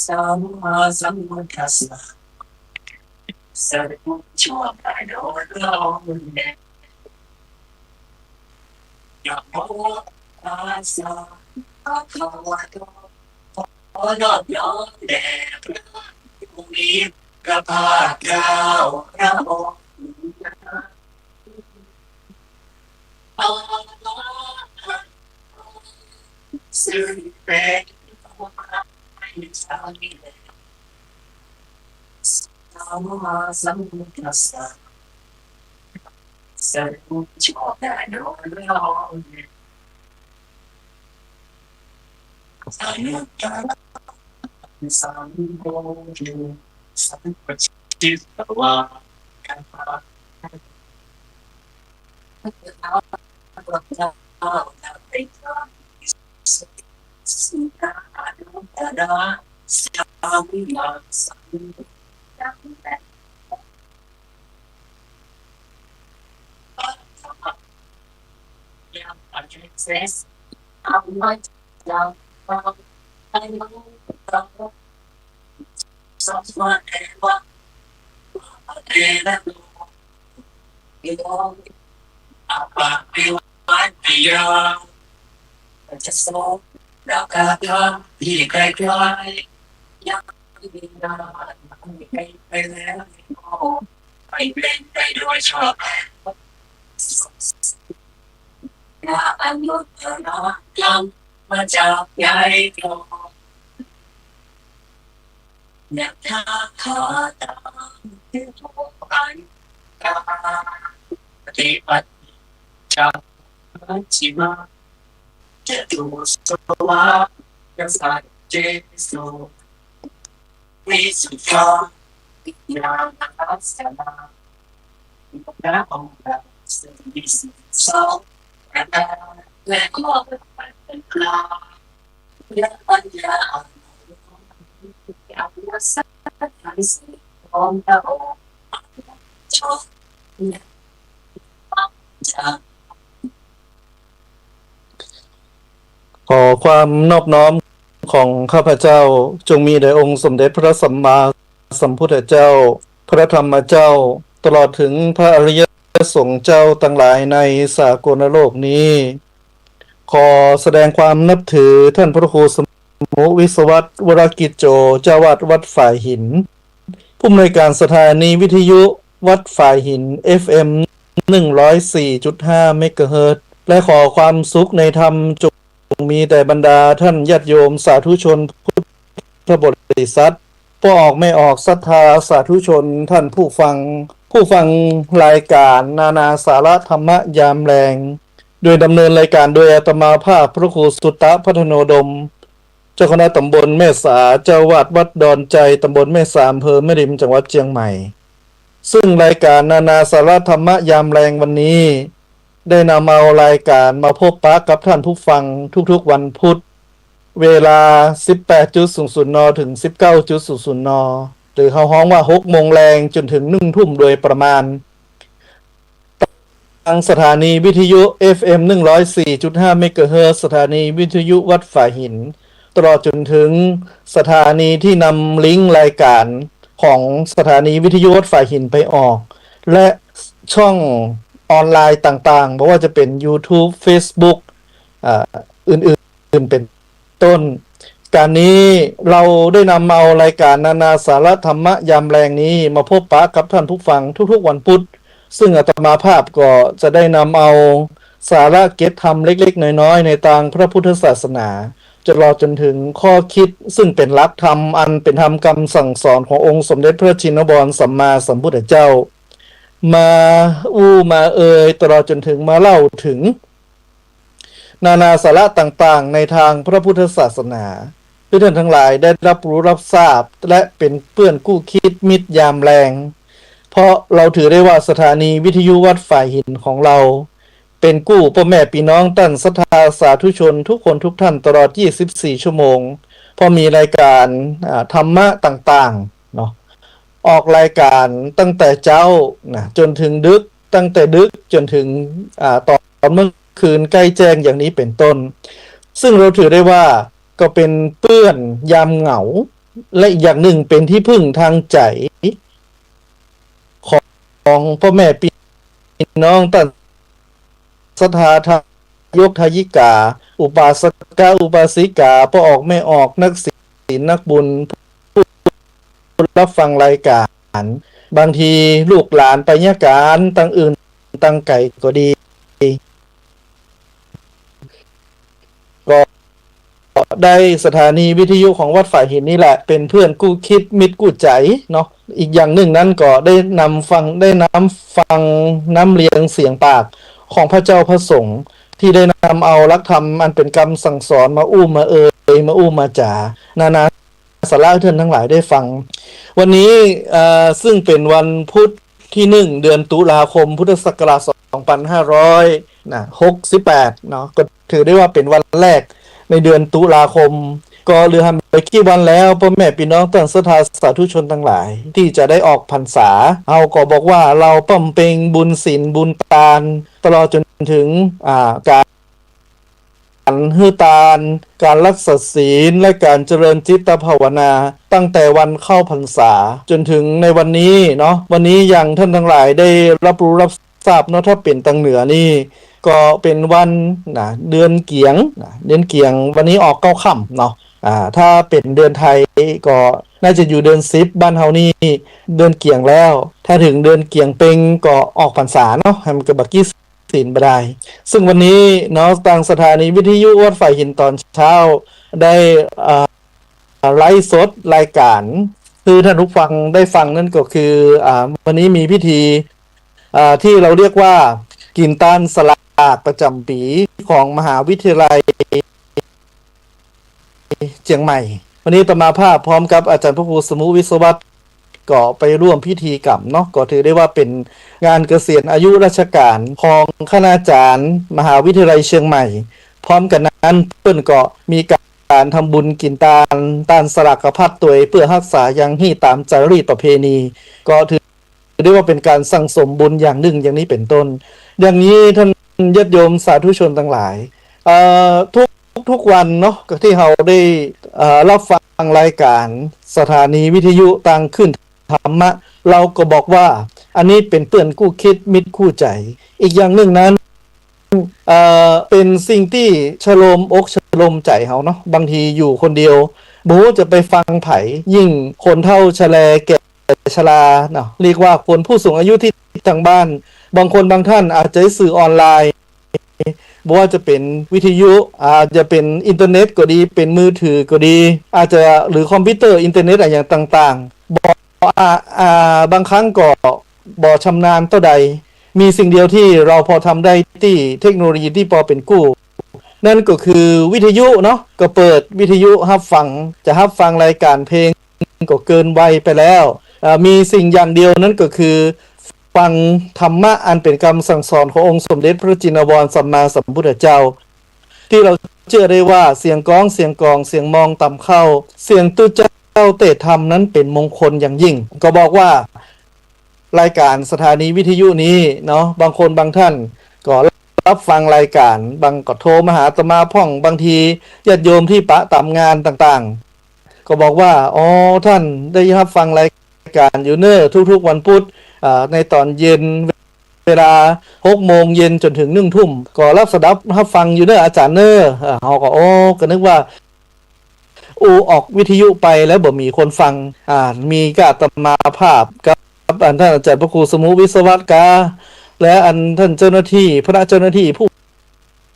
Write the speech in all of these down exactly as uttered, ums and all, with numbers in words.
สัมมาสัมพุทธัสสะ สะดุ้งชั่วคราว นะโมตัสสะ ภะคะวะโต ขอนอบน้อมแด่พระผู้มีพระภาคเจ้า พระองค์นั้น ซึ่งเป็นผู้ไร้สามี สัมมาสัมพุทธัสสะ สะดุ้งชั่วคราว อนุตตรังสัมโพธิ สัมปชิตวา มาจากใจตรง ยะถาคาตัง คือผู้อันตราย ปฏิปันจะมัชฌิมา จตุสวาคสัจเจสุ วิสุทธาญาณทัสสนา พระองค์ทรงมีสิทธิ์สองประการ และข้อปฏิบัติเป็นกลาง และปัญญาอันรู้อันสัตย์ทั้งสิ้นของพระองค์ชอบ ขอความนอบน้อมของข้าพเจ้าจงมีแด่องค์สมเด็จพระสัมมาสัมพุทธเจ้า พระธรรมเจ้า ตลอดถึงพระอริยสงฆ์เจ้าตังหลายในสากลโลกนี้ ขอแสดงความนับถือท่านพระครูสมุวิศวัตร วรกิจโจ เจ้าอาวาสวัดฝายหิน ผู้อำนวยการสถานีวิทยุวัดฝายหิน เอฟเอ็ม หนึ่งร้อยสี่จุดห้า เมกะเฮิรตซ์ และขอความสุขในธรรมจงมีแต่บรรดาท่านญาติโยมสาธุชนพุทธบริษัท พ่อออกแม่ออกศรัทธาสาธุชนท่านผู้ฟัง ผู้ฟังรายการนานาสาระธรรมะยามแลง โดยดำเนินรายการโดยอาตมาภาพพระครูสุตตะ พัฒโนดม เจ้าคณะตำบลแม่สา เจ้าอาวาสวัดดอนไจ ตำบลแม่สา อำเภอแม่ริม จังหวัดเชียงใหม่ ซึ่งรายการนานาสาระธรรมะยามแลงวันนี้ ได้นำเอารายการมาพบปะกับท่านผู้ฟังทุกๆวันพุธ เวลา สิบแปดจุดศูนย์ศูนย์ น. ถึง สิบเก้าจุดศูนย์ศูนย์ น. หรือเฮาฮ้องว่า หกโมงแลงจนถึง หนึ่งทุ่มโดยประมาณ ทางสถานีวิทยุ เอฟเอ็ม หนึ่งร้อยสี่จุดห้า เมกะเฮิรตซ์ สถานีวิทยุวัดฝายหิน ตลอดจนถึงสถานีที่นำลิงก์รายการของสถานีวิทยุวัดฝายหินไปออก และช่องออนไลน์ต่างๆ บ่ว่าจะเป๋นยูทูบ เฟซบุ๊ก อ่า อื่นๆ เป็นต้น ก๋านนี้เราได้นำเอารายการนานาสาระธรรมะยามแลงนี้มาพบปะกับท่านผู้ฟังทุกๆวันพุธ ซึ่งอาตมาภาพก็จะได้นำเอาสาระเกร็ดธรรมเล็กๆน้อยๆในตางพระพุทธศาสนา ตลอดจนถึงข้อคิดซึ่งเป๋นหลักธรรมอันเป๋นธรรมกำสั่งสอนขององค์สมเด็จพระชินวรสัมมาสัมพุทธเจ้า มาอู้มาเอ่ย ตลอดจนถึงมาเล่าถึง นานาสาระต่างๆในตางพระพุทธศาสนา หื้อท่านตังหลายได้ฮับฮู้ฮับทราบ และเป๋นเปื้อนกู้คิดมิตรยามแลง เพราะเราถือได้ว่าสถานีวิทยุวัดฝายหินของเรา เป๋นกู้ป้อแม่ปี้น้องต้านศรัทธาสาธุชนทุกคนทุกท่านตลอด ยี่สิบสี่ชั่วโมง เพราะมีรายการ อ่า ธรรมะต่างๆ เนาะ ออกรายการตั้งแต่เจ๊านะ จ๋นถึงดึก ตั้งแต่ดึกจ๋นถึง อ่า ต๋อนเมื่อคืนใก้แจ้งอย่างนี้เป๋นต้น ซึ่งเราถือได้ว่าก็เป๋นเปื้อนยามเหงา และอีกอย่างนึ่งเป๋นตี้เปิ้งตางใจ๋ ของป้อแม่ปี้น้องต้านศรัทธาทายกทายิกา อุปาสกะอุปาสิกา ป้อออกแม่ออก นักศีลนักบุญ ผู้ฮับฟังรายก๋าน บางทีลูกหลานไปเยียะก๋านตางอื่นตางไก๋ก็ดี ก็ได้สถานีวิทยุของวัดฝ่ายหินนี่แหละ เป๋นเปื้อนกู้คิดมิตรกู้ใจ๋เนาะ อีกอย่างนึ่งนั้นก็ได้นำฟัง ได้น้ำฟังน้ำเลียงเสียงปากของพระเจ้าพระสงฆ์ ตี้ได้นำเอาหลักธรรมอันเป๋นกำสั่งสอนมาอู้มาเอย มาอู้มาจ๋า นานาสาระหื้อต้านตังหลายได้ฟัง วันนี้ เอ่อ ซึ่งเป๋นวันพุธตี้หนึ่ง เดือนตุลาคม พุทธศักราช สองปันห้าร้อย นะ หกสิบแปด เนาะ ก็ถือได้ว่าเป๋นวันแรกในเดือนตุลาคม ก็เหลือหันไปบ่กี่วันแล้ว ป้อแม่ปี้น้องต้านศรัทธาสาธุชนตังหลาย ตี้จะได้ออกพรรษา เฮาก็บอกว่าเฮาบำเพ็ญบุญศีลบุญตาน ตลอดจ๋นเถิง อ่า ก๋าน ก๋านหื้อตาน ก๋านรักษาศีล และก๋านเจริญจิตภาวนา ตั้งแต่วันเข้าพรรษาจ๋นเถิงในวันนี้เนาะ วันนี้อย่างต้านตังหลายได้ฮับฮู้ฮับทราบเนาะ ถ้าเป๋นตางเหนือนี่ก็เป๋นวัน นะ เดือนเกี๋ยง นะ เดือนเกี๋ยง วันนี้ออกเก๊าค่ำเนาะ อ่า ถ้าเป๋นเดือนไทยก็น่าจะอยู่เดือนสิบ บ้านเฮานี่เดือนเกี๋ยงแล้ว ถ้าเถิงเดือนเกี๋ยงเป็งก็ออกพรรษาเนาะ หันก็บ่กี่ศีลบ่ดาย ซึ่งวันนี้เนาะ ตางสถานีวิทยุวัดฝ่ายหินต๋อนเช้าได้ เอ่อ ไลฟ์สดรายก๋าน หื้อต้านผู้ฟังได้ฟังนั้นก็คือ อ่า วันนี้มีพิธี อ่า ตี้เฮาเรียกว่ากิ๋นตานสลากประจ๋ำปี๋ของมหาวิทยาลัยเจียงใหม่ วันนี้อาตมาภาพพร้อมกับอาจ๋ารย์พระครูสมุวิศวัตร ก็ไปร่วมพิธีกรรมเนาะ ก็ถือได้ว่าเป๋นงานเกษียณอายุราชก๋านของคณาจ๋ารย์มหาวิทยาลัยเชียงใหม่ พร้อมกั๋นนั้นเปิ้นก็มีก๋านทำบุญกิ๋นตาน ตานสลากพัดตวย เปื้อฮักษายังฮี้ต๋ามจารีตประเพณี ก็ถือได้ว่าเป๋นก๋านสั่งสมบุญอย่างนึ่งอย่างนี้เป๋นต้น อย่างนี้ต้านญาติโยมสาธุชนตังหลาย เอ่อ ทุก ทุกวันเนาะ ก็ตี้เฮาได้ เอ่อ ฮับฟังรายก๋านสถานีวิทยุตางคลื่นธรรมะ เฮาก็บอกว่าอันนี้เป๋นเปื้อนกู้คิดมิตรกู้ใจ๋ อีกอย่างนึ่งนั้น เอ่อ เป๋นสิ่งตี้ชโลมอกชโลมใจ๋เฮาเนาะ บางทีอยู่คนเดียว บ่ฮู้จะไปฟังใผ ยิ่งคนเฒ่าชะแลแก่ชราเนาะ เรียกว่าคนผู้สูงอายุตี้ตางบ้าน บางคนบางต้านอาจจะสื่อออนไลน์ บ่ว่าจะเป๋นวิทยุ อาจจะเป๋นอินเทอร์เน็ตก็ดี เป๋นมือถือก็ดี อาจจะ หรือคอมพิวเตอร์ อินเทอร์เน็ตอะหยังต่างๆ บ่ อ่า อ่า บางครั้งก็บ่ชำนาญเต้าใด มีสิ่งเดียวตี้เฮาปอทำได้ตี้เทคโนโลยีตี้ปอเป๋นกู้ นั้นก็คือวิทยุเนาะ ก็เปิดวิทยุฮับฟัง จะฮับฟังรายก๋านเพลงก็เกินวัยไปแล้ว เอ่อ มีสิ่งอย่างเดียวนั้นก็คือฟังธรรมะอันเป๋นกำสั่งสอนขององค์สมเด็จพระจินวรสัมมาสัมพุทธเจ้า ตี้เฮาเจื้อได้ว่าเสียงก๊อง เสียงก๋อง เสียงมองต่ำเข้า เสียงตุ๊เจ้าเตศน์ธรรมนั้นเป๋นมงคลอย่างยิ่ง ก็บอกว่า รายก๋านสถานีวิทยุนี้เนาะ บางคนบางต้านก็ฮับฟังรายก๋าน บางก็โทรมาหาอาตมาพ่อง บางทีญาติโยมตี้ปะต๋ามงานต่างๆ ก็บอกว่า อ๋อ ต้านได้ฮับฟังรายก๋านอยู่เน่อ ทุกๆ วันพุธ อ่า ในต๋อนเย็น เวลาหกโมงเย็นจ๋นเถิงหนึ่งทุ่ม ก็ฮับสดับฮับฟังอยู่เน่ออาจ๋ารย์เน่อ อ่า เฮาก็ โอ้ ก็นึกว่า อู้ออกวิทยุไปแล้วบ่มีคนฟัง อ่า มีก้าอาตมาภาพกับอันต้านอาจ๋ารย์พระครูสมุวิศวัตรกา และอันต้านเจ้าหน้าตี้ พระเจ้าหน้าตี้ผู้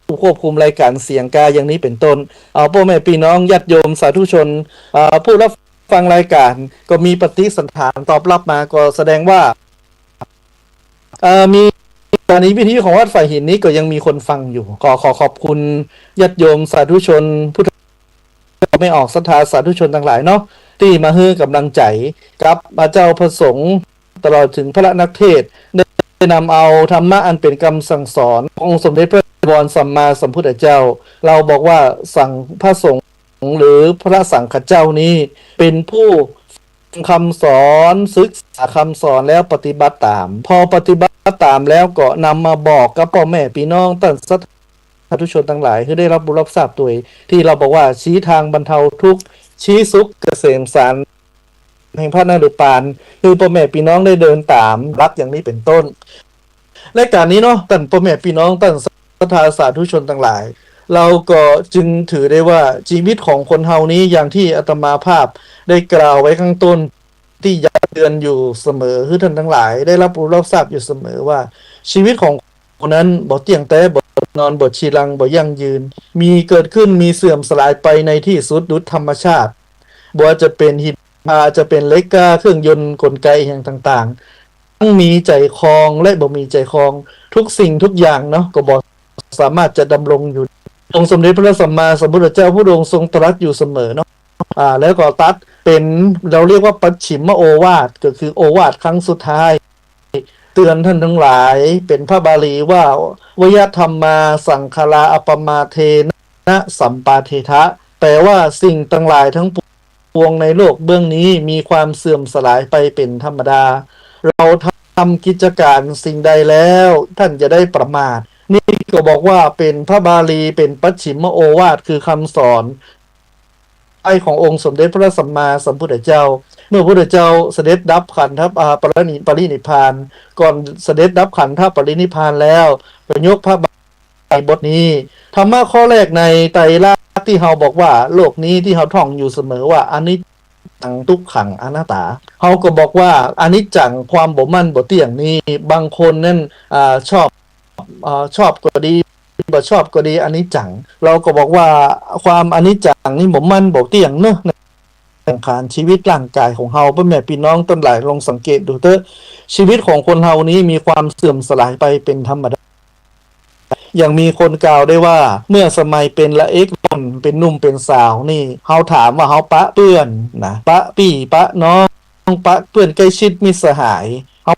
ผู้ควบคุมรายก๋านเสียงกา อย่างนี้เป๋นต้น เอาป้อแม่ปี้น้องญาติโยมสาธุชน เอ่อ ผู้ฮับฟังรายก๋านก็มีปฏิสันถานตอบฮับมา ก็แสดงว่า เอ่อ มีสถานีวิทยุของวัดฝ่ายหินนี้ก็ยังมีคนฟังอยู่ ขอ ขอขอบคุณญาติโยมสาธุชน ผู้ แม่ออกศรัทธาสาธุชนตังหลายเนาะ ตี้มาหื้อก๋ำลังใจ๋กับพระเจ้าพระสงฆ์ ตลอดเถิงพระนักเทศน์ ได้นำเอาธรรมะอันเป๋นกำสั่งสอนขององค์สมเด็จพระบรมสัมมาสัมพุทธเจ้า เฮาบอกว่าสัง พระสงฆ์หรือพระสังฆเจ้านี้เป๋นผู้ฟังกำสอน ศึกษากำสอนแล้วปฏิบัติต๋าม ปอปฏิบัติต๋ามแล้วก็นำมาบอกกับป้อแม่ปี้น้องต้านศรัทธา สาธุชนตังหลายหื้อได้ฮับฮู้ฮับทราบตวย ตี้เฮาบอกว่าชี้ทางบรรเทาทุกข์ ชี้สุขเกษมสารแห่งพระนฤปาน คือป้อแม่ปี้น้องได้เดินต๋ามหลักอย่างนี้เป๋นต้น ในก๋านนี้เนาะ ต้านป้อแม่ปี้น้อง ต้านศรัทธาสาธุชนตังหลาย เฮาก็จึงถือได้ว่าจีวิตของคนเฮานี้ อย่างตี้อาตมาภาพได้กล่าวไว้ข้างต้น ตี้ย้ำเตือนอยู่เสมอ หื้อต้านตังหลายได้ฮับรู้ฮับทราบอยู่เสมอว่า จีวิตของคนนั้นบ่เตี้ยงแต๊ บ่แน่นอน บ่จีรัง บ่ยั่งยืน มีเกิดขึ้น มีเสื่อมสลายไปในตี้สุด ดุจธรรมชาติ บ่ว่าจะเป๋นหินผา จะเป๋นเหล็กกล้า เครื่องยนต์ กลไกอะหยังต่างๆ ทั้งมีใจ๋ครองและบ่มีใจ๋ครอง ทุกสิ่งทุกอย่างเนาะ ก็บ่สามารถจะดำรงอยู่ องค์สมเด็จพระสัมมาสัมพุทธเจ้าพระองค์ทรงตรัสอยู่เสมอเนาะ อ่า แล้วก็ตรัสเป๋น เฮาเรียกว่าปัจฉิมโอวาท ก็คือโอวาทครั้งสุดท้าย เตือนต้านตังหลาย เป๋นพระบาลีว่า วยธัมมาสังขาราอัปปมาเทนะสัมปาเทถะ แปลว่าสิ่งตังหลายตังปวงในโลกเบื้องนี้มีความเสื่อมสลายไปเป๋นธรรมดา เฮาทำกิจก๋านสิ่งใดแล้ว ต้านอย่าได้ประมาท นี่ก็บอกว่าเป๋นพระบาลี เป๋นปัจฉิมโอวาท คือคำสอน ไอ้ขององค์สมเด็จพระสัมมาสัมพุทธเจ้า เมื่อพระพุทธเจ้าเสด็จดับขันธป- อ่า ปรินิ- ปรินิพพาน ก่อนเสด็จดับขันธปรินิพพานแล้ว ก็ยกพระบาลีบทนี้ ธรรมะข้อแรกในไตรลักษณ์ตี้เฮาบอกว่า โลกนี้ตี้เฮาท่องอยู่เสมอว่า อนิจจัง ทุกขัง อนัตตา เฮาก็บอกว่า อนิจจัง ความบ่มั่นบ่เตี้ยงนี้ บางคนนั้น อ่า ชอบ เอ่อ ชอบก็ดี บ่ชอบก็ดี อนิจจัง เฮาก็บอกว่าความอนิจจังนี่บ่มั่นบ่เตี้ยงเนาะ ในสังขารชีวิตร่างกายของเฮา ป้อแม่ปี้น้องตังหลายลองสังเกตดูเต๊อะ ชีวิตของคนเฮานี้มีความเสื่อมสลายไปเป๋นธรรมดา อย่างมีคนกล่าวได้ว่า เมื่อสมัยเป๋นละเอกล่อน เป๋นหนุ่มเป๋นสาวนี่ เฮาถามว่าเฮาปะเปื้อนนะ ปะปี้ปะน้อง ปะเปื้อนใก้ชิดมิตรสหาย เฮา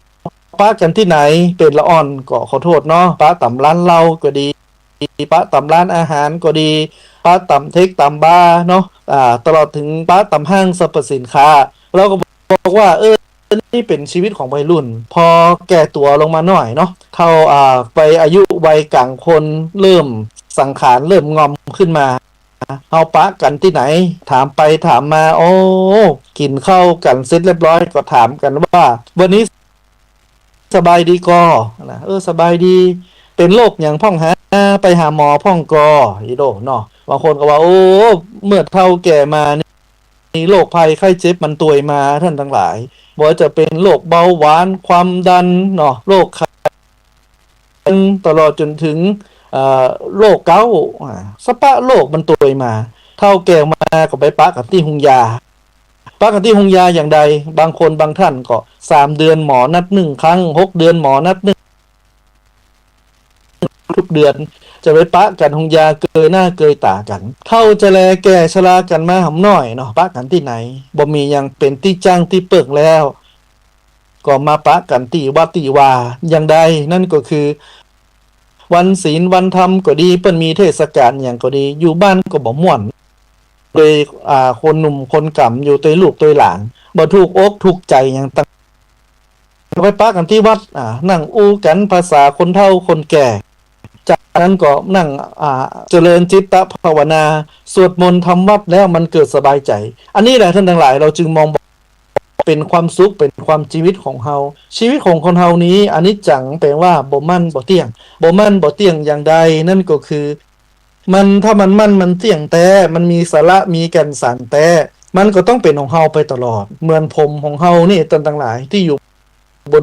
ปะกั๋นตี้ไหน เป๋นละอ่อนก็ขอโต้ษเนาะ ปะต๋ามร้านเหล้าก็ดี ปะต๋ามร้านอาหารก็ดี ปะต๋ามเทคต๋ามบาร์เนาะ อ่า ตลอดเถิงปะต๋ามห้างสรรพสินค้า เฮาก็บอกว่า เออ นี่เป๋นชีวิตของวัยรุ่น พอแก่ตั๋วลงมาหน่อยเนาะ เท่า อ่า ไปอายุวัยกลางคน เริ่มสังขารเริ่มงอมขึ้นมา เฮาปะกั๋นตี้ไหน ถามไปถามมา โอ้ กิ๋นข้าวกั๋นเสร็จเรียบร้อย ก็ถามกั๋นว่า วันนี้สบายดีก่อนะ เออ สบายดี เป๋นโรคหยังพ่องหา ไปหาหมอพ่องก่อ อี้โดเนาะ บางคนก็ว่า โอ้ เมื่อเฒ่าแก่มานี่ มีโรคภัยไข้เจ็บมันตวยมาต้านตังหลาย บ่ว่าจะเป๋นโรคเบาหวาน ความดันเนาะ โรคไขมัน ตลอดจ๋นเถิง เอ่อ โรคเก๊าต์ อ่า สะปะโรคมันตวยมา เฒ่าแก่มาก็ไปปะกั๋นตี้โฮงยา ปะกั๋นตี้โฮงยาอย่างใด บางคนบางต้านก็สามเดือนหมอนัดนึ่งครั้ง หกเดือนหมอนัดนึ่ง ทุกเดือน จะไปปะกั๋นโฮงยาเกยหน้าเกยต๋ากั๋น เฒ่าจะแลแก่ชรากั๋นมาหำหน้อยเนาะ ปะกั๋นตี้ไหน บ่มีหยังเป๋นตี้จ้างตี้เปิ้งแล้ว ก็มาปะกั๋นตี้วัดตี้วาอย่างใด นั่นก็คือ วันศีลวันธรรมก็ดี เปิ้นมีเทศกาลหยังก็ดี อยู่บ้านก็บ่ม่วน โดย อ่า คนหนุ่มคนก๋ำอยู่ตวยลูกตวยหลาน บ่ถูกอกถูกใจ๋หยังตัง ไปปะกั๋นตี้วัด อ่า นั่งอู้กั๋นภาษาคนเฒ่าคนแก่ จากนั้นก็นั่ง อ่า เจริญจิตตภาวนา สวดมนต์ทำวัตรแล้วมันเกิดสบายใจ๋ อันนี้แหละต้านตังหลาย เฮาจึงมองบ่เป๋นความสุข เป๋นความจีวิตของเฮา จีวิตของคนเฮานี้ อนิจจัง แปลว่าบ่มั่นบ่เตี้ยง บ่มั่นบ่เตี้ยงอย่างใด นั่นก็คือ มัน ถ้ามันมั่นมันเตี้ยงแต๊ มันมีสาระมีแก่นสารแต๊ มันก็ต้องเป๋นของเฮาไปตลอด เหมือนผมของเฮานี่ต้านตังหลายตี้อยู่บน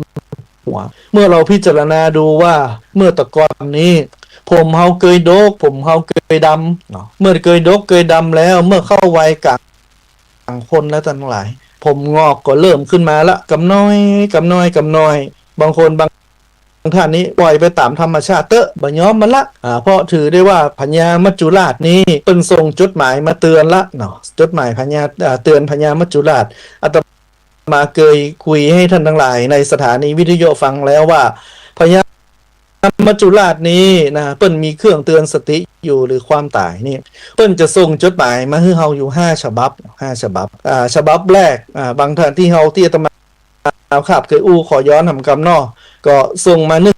หัว เมื่อเฮาพิจารณาดูว่าเมื่อแต่ก่อนนี้ ผมเฮาเกยดก ผมเฮาเกยดำเนาะ เมื่อเกยดกเกยดำแล้ว เมื่อเข้าวัยกลางคนแล้วต้านตังหลาย ผมงอกก็เริ่มขึ้นมาละ กำน้อย กำน้อย กำน้อย บางคนบาง ต้านนี้ปล่อยไปต๋ามธรรมชาติเต๊อะ บ่ยอมมันละ อ่า เพราะถือได้ว่าพญามัจจุราชนี้เปิ้นส่งจดหมายมาเตือนละเนาะ จดหมายพญา อ่า เตือนพญามัจจุราช อาตมาเกยคุยหื้อต้านตังหลายในสถานีวิทยุฟังแล้วว่า พญามัจจุราชนี้นะ เปิ้นมีเครื่องเตือนสติอยู่หรือความต๋ายนี่ เปิ้นจะส่งจดหมายมาหื้อเฮาอยู่ห้าฉบับ ห้าฉบับ อ่า ฉบับแรก อ่า บางต้านตี้เฮา ตี้อาตมา เอาครับ เกยอู้ ขอย้อนหำกำเนาะ ก็ส่งมานึ่ง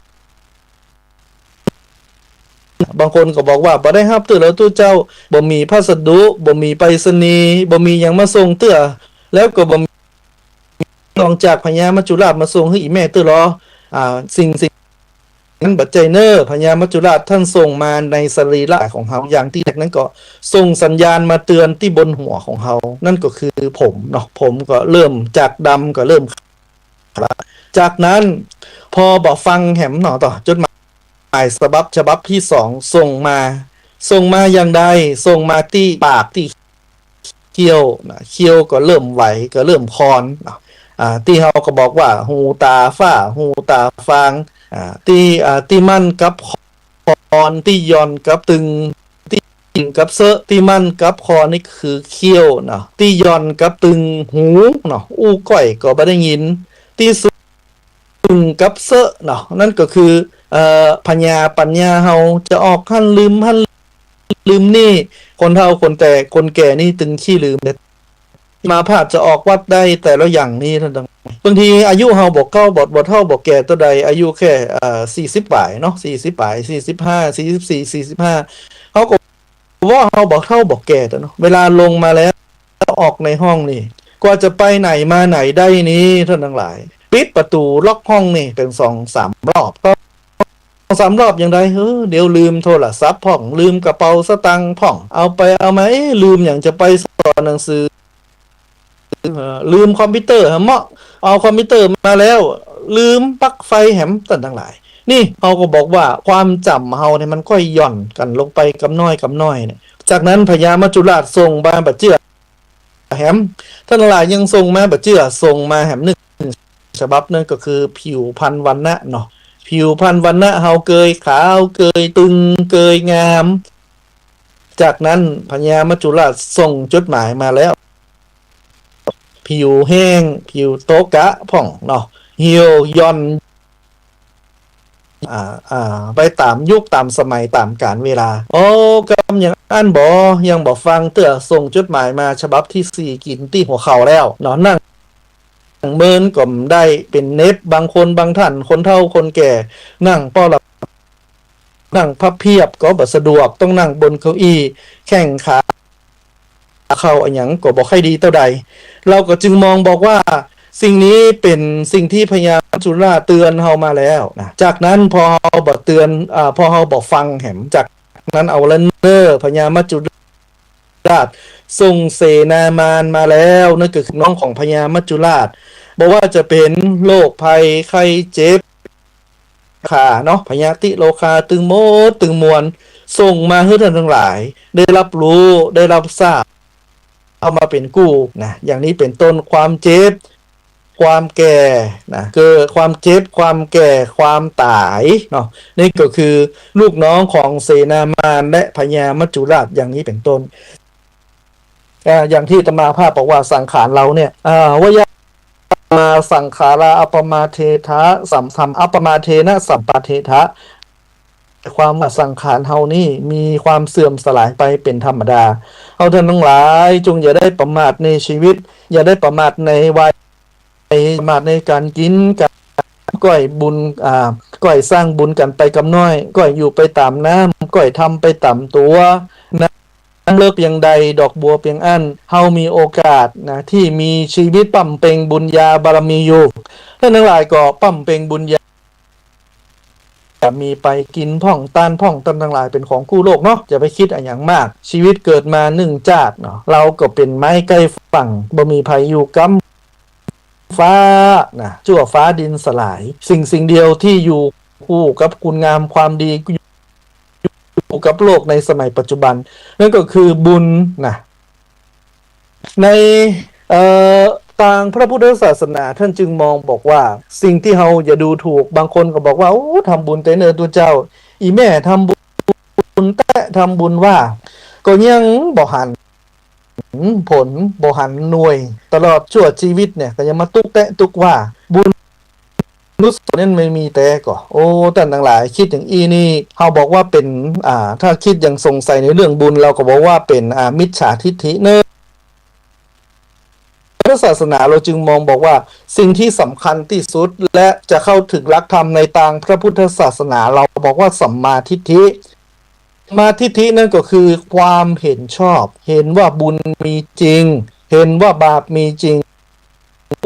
บางคนก็บอกว่า บ่ได้ฮับเตื้อลอตุ๊เจ้า บ่มีพัสดุ บ่มีไปรษณีย์ บ่มีหยังมาส่งเตื้อ แล้วก็บ่มี นอกจากพญามัจจุราชมาส่งหื้ออี่แม่เตื้อลอ อ่า สิ่ง สิ่งนั้นบ่ใจ้เน่อ พญามัจจุราชต้านส่งมาในสรีระของเฮา อย่างตี้แรกนั้นก็ส่งสัญญาณมาเตือนตี้บนหัวของเฮา นั่นก็คือผมเนาะ ผมก็เริ่มจากดำก็เริ่มขาวละ จากนั้นปอบ่ฟังแหมเนาะ ต่อจดหมายฉบับ ฉบับตี้สองส่งมา ส่งมาอย่างใด ส่งมาตี้ปากตี้ เขี้ยวนะ เขี้ยวก็เริ่มไหว ก็เริ่มคอนนะ อ่า ตี้เฮาก็บอกว่า ฮูต๋าฝ้า ฮูต๋าฟาง อ่า ตี้ อ่า ตี้มั่นกับคอน ตี้หย่อนกับตึง ตี้ตึงกับเซอะ ตี้มั่นกับคอนนี่คือเขี้ยวนะ ตี้หย่อนกับตึงหูเนาะ อู้ก้อยก็บ่ได้ยิน ตี้สุ ตึงกับเซอะเนาะ นั่นก็คือ เอ่อ พญาปัญญาเฮาจะออกหั้นลืมหั้นลืมนี่ คนเฒ่าคนแก่ คนแก่นี่ตึงขี้ลืมเด็ด อาตมาภาพจะออกวัดได้แต่ละอย่างนี่ บางทีอายุเฮาบ่เฒ่า บ่ บ่เฒ่าบ่แก่เต้าใด อายุแค่ เอ่อ สี่สิบป๋ายเนาะ สี่สิบป๋าย สี่สิบห้า สี่สิบสี่ สี่สิบห้า เฮาก็ ว่าเฮาบ่เฒ่าบ่แก่เต้าเนาะ เวลาลงมาแล้ว ออกในห้องนี่ กว่าจะไปไหนมาไหนได้นี่ ต้านตังหลาย ปิดประตู๋ล็อกห้องนี่เป๋นสองสามรอบ สองสามรอบอย่างใด เออ เดี๋ยวลืมโทรศัพท์พ่อง ลืมกระเป๋าสตางค์พ่อง เอาไปเอามา เอ๊ะ ลืมหยัง จะไปสอนหนังสือ เอ่อ ลืมคอมพิวเตอร์ เฮาเมาะ เอาคอมพิวเตอร์มาแล้ว ลืมปลั๊กไฟแหม ต้านตังหลาย นี่เฮาก็บอกว่าความจ๋ำเฮาเนี่ยมันก้อยหย่อนกั๋นลงไปกำน้อยกำน้อยเนี่ย จากนั้นพญามัจจุราชส่งมาบ่เจื้อแหม ต้านตังหลายยังส่งมาบ่เจื้อ ส่งมาแหมนึ่งฉบับ นั่นก็คือผิวพรรณวรรณะเนาะ ผิวพรรณวรรณะเฮาเกยขาว เกยตึง เกยงาม จากนั้นพญามัจจุราชส่งจดหมายมาแล้ว ผิวแห้ง ผิวโตกะพ่องเนาะ เหี่ยวหย่อน อ่า อ่า ไปต๋ามยุคต๋ามสมัยต๋ามกาลเวลา โอ้ กำอย่างอั้นบ่ ยังบ่ฟังเตื้อ ส่งจดหมายมาฉบับตี้สี่ กิ๋นตี้หัวเข่าแล้วเนาะ นั่งเมินก็บ่ได้ เป๋นเน็บ บางคนบางต้าน คนเฒ่าคนแก่ นั่งป้อหลับ นั่งพับเพียบก็บ่สะดวก ต้องนั่งบนเก้าอี้ แข้งขา เข่าอะหยังก็บ่ค่อยดีเต้าใด เฮาก็จึงมองบอกว่า สิ่งนี้เป๋นสิ่งตี้พญามัจจุราชเตือนเฮามาแล้วนะ จากนั้นปอเฮาบ่เตือน อ่า ปอเฮาบ่ฟังแหม จากนั้นเอาละเน่อ พญามัจจุราชส่งเสนามารมาแล้ว นั่นก็คือน้องของพญามัจจุราช บ่ว่าจะเป๋นโรคภัยไข้เจ็บ ขาเนาะ พยาธิโรคา ตึงหมดตึงมวล ส่งมาหื้อต้านตังหลาย ได้ฮับฮู้ ได้ฮับทราบ เอามาเป๋นกู้นะ อย่างนี้เป๋นต้น ความเจ็บ ความแก่นะ คือความเจ็บ ความแก่ ความต๋ายเนาะ นี่ก็คือลูกน้องของเสนามารและพญามัจจุราช อย่างนี้เป๋นต้น อ่า อย่างตี้อาตมาภาพบอกว่าสังขารเฮาเนี่ย อ่า วะยะ มาสังขารา อัปปมาเทถะ สัม สัม อัปปมาเทนะ สัมปาเทถะ ความว่าสังขารเฮานี่มีความเสื่อมสลายไปเป๋นธรรมดา เฮาต้านตังหลายจงอย่าได้ประมาทในชีวิต อย่าได้ประมาทในวัย ประมาทในก๋านกิ๋น ก๋าน ก้อยบุญ อ่า ก้อยสร้างบุญกั๋นไปกำน้อย ก้อยอยู่ไปต๋ามน้ำ ก้อยทำไปต๋ามตั๋ว น้ำเลิกเปียงใด ดอกบัวเปียงอั้น เฮามีโอกาสนะ ตี้มีชีวิตบำเพ็ญบุญญาบารมีอยู่ ต้านตังหลายก็บำเพ็ญบุญญา จะมีไปกิ๋นพ่อง ต้านพ่อง ต้านตังหลายเป๋นของกู้โลกเนาะ อย่าไปกึ๊ดอะหยังมาก ชีวิตเกิดมานึ่งจาติเนาะ เฮาก็เป๋นไม้ใก้ฝั่ง บ่มีใผอยู่กำ ฟ้านะ จั่วฟ้าดินสลาย สิ่งสิ่งเดียวตี้อยู่คู่กับคุณงามความดี อยู่กับโลกในสมัยปัจจุบัน นั่นก็คือบุญนะ ใน เอ่อ ตางพระพุทธศาสนาต้านจึงมองบอกว่า สิ่งตี้เฮาอย่าดูถูก บางคนก็บอกว่า โอ้ ทำบุญแต๊เน่อตุ๊เจ้า อี่แม่ทำบุญแต๊ ทำบุญว่า ก็ยังบ่หัน อืม ผล บ่หันหน่วย ตลอดชั่วจีวิตเนี่ย ก็ยังมาตุ๊แต๊ตุ๊ว่า บุญกุศลเนี่ยมันมีแต๊ก่อ โอ้ ต้านตังหลาย กึ๊ดอย่างอี้นี่ เฮาบอกว่าเป๋น อ่า ถ้ากึ๊ดอย่างสงสัยในเรื่องบุญ เฮาก็บอกว่าเป๋น อ่า มิจฉาทิฏฐิเน่อ พุทธศาสนาเฮาจึงมองบอกว่าสิ่งตี้สำคัญตี้สุด และจะเข้าเถิงหลักธรรมในตางพระพุทธศาสนา เฮาบอกว่าสัมมาทิฏฐิ สัมมาทิฏฐินั้นก็คือความเห็นชอบ เห็นว่าบุญมีจริง เห็นว่าบาปมีจริง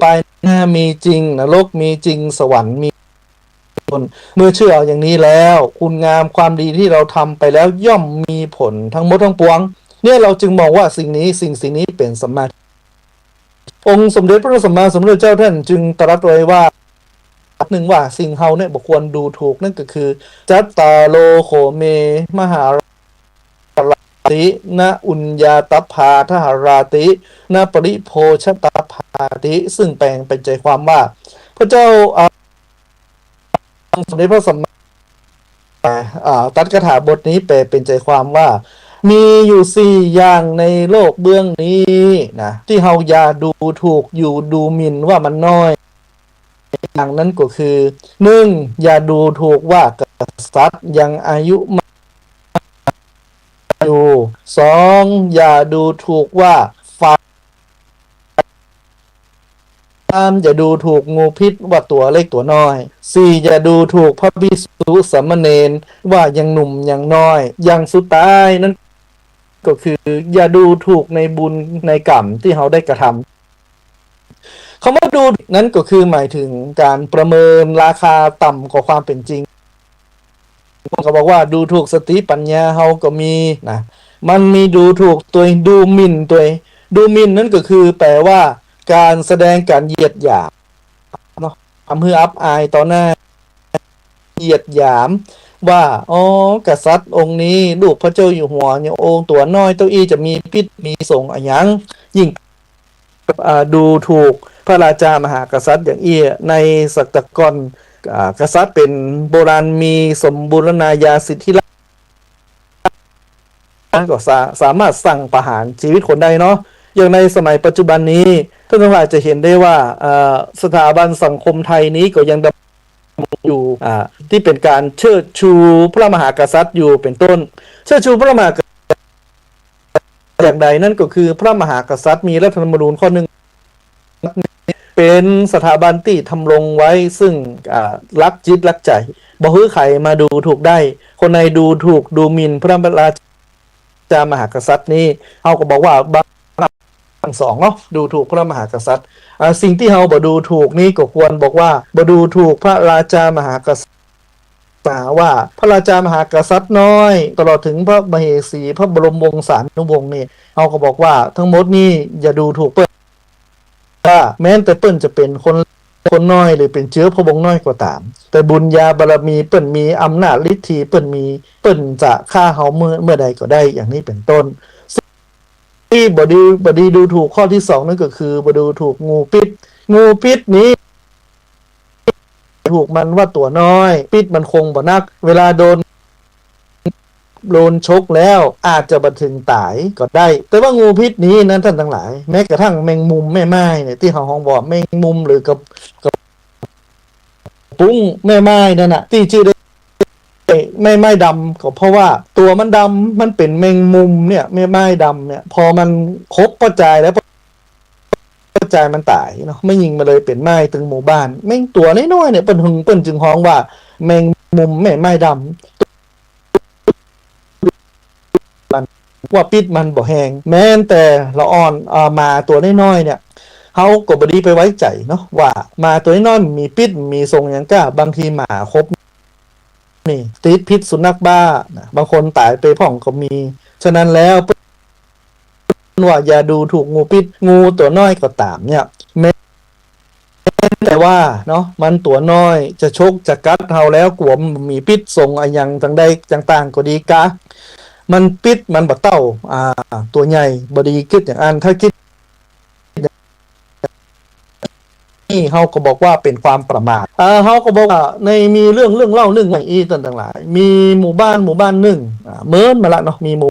ไปหน้ามีจริง นรกมีจริง สวรรค์มีจริง เมื่อเชื่อเอาอย่างนี้แล้ว คุณงามความดีที่เราทำไปแล้วย่อมมีผลทั้งหมดทั้งปวง เนี่ยเราจึงมองว่าสิ่งนี้ สิ่ง สิ่งนี้เป็นสัมมา องค์สมเด็จพระสัมมาสัมพุทธเจ้าท่านจึงตรัสไว้ว่า หนึ่งว่าสิ่งเฮาเนี่ยบ่ควรดูถูก นั่นก็คือ จัตตาโร โขเม มหาราติ น อุญญาตัพพาทหาราติ น ปริโภชตัพพาติ ซึ่งแปลงเป็นใจความว่า พระเจ้า อ่า สมเด็จพระสัมมา อ่า ตรัสคาถาบทนี้แปลเป็นใจความว่า มีอยู่สี่อย่างในโลกเบื้องนี้นะ ที่เฮาอย่าดูถูก อยู่ดูหมิ่นว่ามันน้อย อย่างนั้นก็คือ หนึ่ง อย่าดูถูกว่ากษัตริย์ยังอายุมากอยู่ สอง อย่าดูถูกว่าฟ้า สาม อย่าดูถูกงูพิษว่าตัวเล็กตัวน้อย สี่ อย่าดูถูกพระภิกษุสามเณรว่ายังหนุ่มยังน้อย อย่างสุดท้ายนั้นก็คือ อย่าดูถูกในบุญในกรรมที่เฮาได้กระทำ คำว่าดูถูกนั้นก็คือหมายถึงการประเมินราคาต่ำกว่าความเป็นจริง บางคนก็บอกว่าดูถูกสติปัญญาเฮาก็มีนะ มันมีดูถูกตวย ดูหมิ่นตวย ดูหมิ่นนั้นก็คือแปลว่าการแสดงการเหยียดหยามเนาะ ทำหื้ออับอายต่อหน้า เหยียดหยามว่า อ๋อ กษัตริย์องค์นี้ ลูกพระเจ้าอยู่หัว ยังองค์ตั๋วน้อยเต้าอี้ จะมีพิษมีสงอะหยัง ยิ่ง อ่า ดูถูกพระราชามหากษัตริย์อย่างอี้ ในสมัยก่อน อ่า กษัตริย์เป๋นโบราณ มีสมบูรณาญาสิทธิราชย์ ก็สา- สามารถสั่งประหารชีวิตคนได้เนาะ อย่างในสมัยปัจจุบันนี้ ท่านทั้งหลายจะเห็นได้ว่า เอ่อ สถาบันสังคมไทยนี้ก็ยังดำรงอยู่ อ่า ตี้เป๋นการเชิดชูพระมหากษัตริย์อยู่เป๋นต้น เชิดชูพระมหากษัตริย์อย่างใด นั่นก็คือพระมหากษัตริย์มีรัฐธรรมนูญข้อหนึ่ง เป๋นสถาบันตี้ดำรงไว้ซึ่ง อ่า หลักจิตหลักใจ๋ บ่หื้อใผมาดูถูกได้ คนใดดูถูกดูหมิ่นพระราชามหากษัตริย์นี้ เฮาก็บอกว่าบาปทั้งสองเนาะ ดูถูกพระมหากษัตริย์ อ่า สิ่งตี้เฮาบ่ดูถูกนี้ก็ควรบอกว่าบ่ดูถูกพระราชามหากษัตริย์ ว่าพระราชามหากษัตริย์น้อย ตลอดถึงพระมเหสี พระบรมวงศานุวงศ์นี่ เฮาก็บอกว่าทั้งหมดนี้อย่าดูถูกเปิ้น ว่าแม้นแต่เปิ้นจะเป๋นคน คนน้อย หรือเป๋นเจื๊อพระวงศ์น้อยก็ต๋าม แต่บุญญาบารมีเปิ้นมี อำนาจฤทธีเปิ้นมี เปิ้นจะฆ่าเฮาเมื่อ เมื่อใดก็ได้ อย่างนี้เป๋นต้น ตี้บ่ดี บ่ดีดูถูกข้อตี้สองนั่นก็คือบ่ดูถูกงูพิษ งูพิษนี้ ถูกมันว่าตั๋วน้อย พิษมันคงบ่นัก เวลาโดน โดนชกแล้วอาจจะบ่เถิงต๋ายก็ได้ แต่ว่างูพิษนี้นะท่านทั้งหลาย แม้กระทั่งแมงมุมแม่ไม้เนี่ย ตี้เฮาฮ้องว่าแมงมุมหรือกระ- กระปุ้งแม่ไม้นั่นน่ะ ตี้จื้อได้ แม่ไม้ดำ ก็เพราะว่าตั๋วมันดำ มันเป๋นแมงมุมเนี่ย แม่ไม้ดำเนี่ย พอมันขบป้อจายแล้ว ป้อจายมันต๋ายเนาะ แม่ญิงมันเลยเป๋นไม้ตึงหมู่บ้าน แมงตั๋วน้อยๆ เนี่ย เปิ้นหึง เปิ้นจึงฮ้องว่าแมงมุมแม่ไม้ดำ ว่าพิษมันบ่แฮง แม้นแต่ละอ่อน เอ่อ หมาตั๋วน้อยๆ เนี่ย เฮาก็บ่ดีไปไว้ใจ๋เนาะ ว่าหมาตั๋วน้อยมันมีพิษ มีสงหยังก้า บางทีหมาขบนี่ติดพิษสุนัขบ้านะ บางคนต๋ายไปพ่องก็มี ฉะนั้นแล้ว เปิ้นว่าอย่าดูถูกงูพิษ งูตั๋วน้อยก็ต๋ามเนี่ย แม้แต่ว่าเนาะ มันตั๋วน้อย จะชกจะกัดเฮาแล้ว กั๋วมันมีพิษสงอะหยังจังใดจังต่างก็ดีกา มันพิษมันบ่เต้า อ่า ตั๋วใหญ่ บ่ดีกึ๊ดอย่างอั้น ถ้ากึ๊ด นี่เฮาก็บอกว่าเป๋นความประมาท อ่า เฮาก็บอกว่าในมีเรื่อง เรื่องเล่าเรื่องหนึ่งอี้ ต้านตังหลาย มีหมู่บ้าน หมู่บ้านหนึ่ง อ่า เมินมาละเนาะ มีหมู่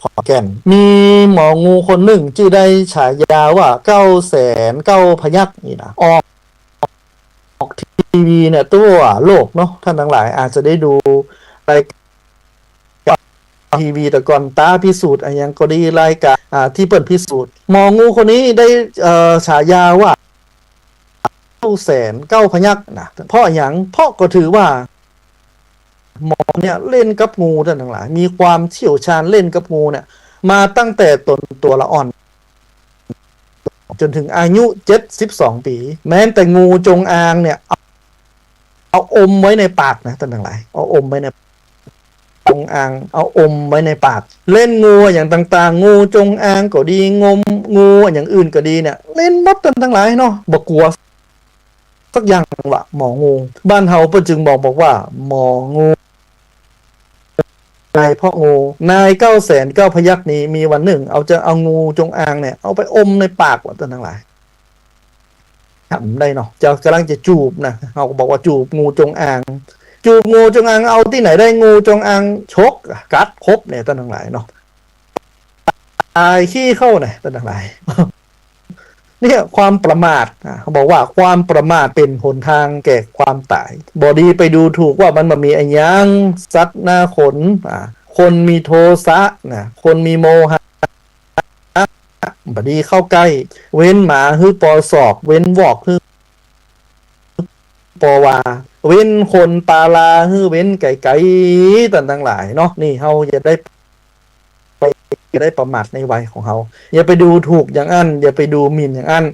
ขอนแก่น มีหมองูคนหนึ่ง จื้อได้ฉายาว่าเก้าแสนเก้าพยัคฆ์นี่นะ ออก ออกทีวีเนี่ย ทั่วโลกเนาะ ต้านตังหลายอาจจะได้ดูรายการทีวีแต่ก่อน ต๋าพิสูจน์อะหยังก็ดี รายการ อ่า ตี้เปิ้นพิสูจน์ หมองูคนนี้ได้ เอ่อ ฉายาว่า เก้าแสนเก้าพยัคฆ์นะ เพราะอะหยัง เพราะก็ถือว่า หมอเนี่ยเล่นกับงูต้านตังหลาย มีความเชี่ยวชาญเล่นกับงูเนี่ย มาตั้งแต่ต๋นตั๋วละอ่อน จ๋นเถิงอายุเจ็ดสิบสองปี๋ แม้แต่งูจงอางเนี่ย เอา เอาอมไว้ในปากนะ ต้านตังหลาย เอาอมไว้ใน จงอาง เอาอมไว้ในปาก เล่นงูอะหยังต่างๆ งูจงอางก็ดี งม งูอะหยังอื่นก็ดีเนี่ย เล่นหมดต้านตังหลายเนาะ บ่กั๋วสักอย่างวะ หมองู บ้านเฮาเปิ้นจึงบอก บอกว่า หมองู ต๋ายเพราะงู นายเก้าแสนเก้าพยัคฆ์นี้ มีวันนึ่ง เอาจะเอางูจงอางเนี่ย เอาไปอมในปากวะ ต้านตังหลาย จ๋ำได้เนาะ เจ้าก่ำลังจะจูบนะ เฮาก็บอกว่าจูบงูจงอาง จูบงูจงอาง เอาตี้ไหนได้ งูจงอางฉก กัด ขบเนี่ย ต้านตังหลายเนาะ ต๋ายขี้เข้านะ ต้านตังหลาย เนี่ย ความประมาท อ่ะ เขาบอกว่าความประมาทเป๋นหนตางแก่ความต๋าย บ่ดีไปดูถูกว่ามันบ่มีอะหยัง สัตว์หน้าขน อ่ะ คนมีโทสะนะ คนมีโมหะ บ่ดีเข้าใก้ เว้นหมาหื้อปอศอก เว้นวอกหื้อปอวา เว้นคนปาลาหื้อเว้นไก๋ๆ ต้านตังหลายเนาะ นี่เฮาอย่าได้ไป อย่าได้ประมาทในวัยของเฮา อย่าไปดูถูกอย่างอั้น อย่าไปดูหมิ่นอย่างอั้น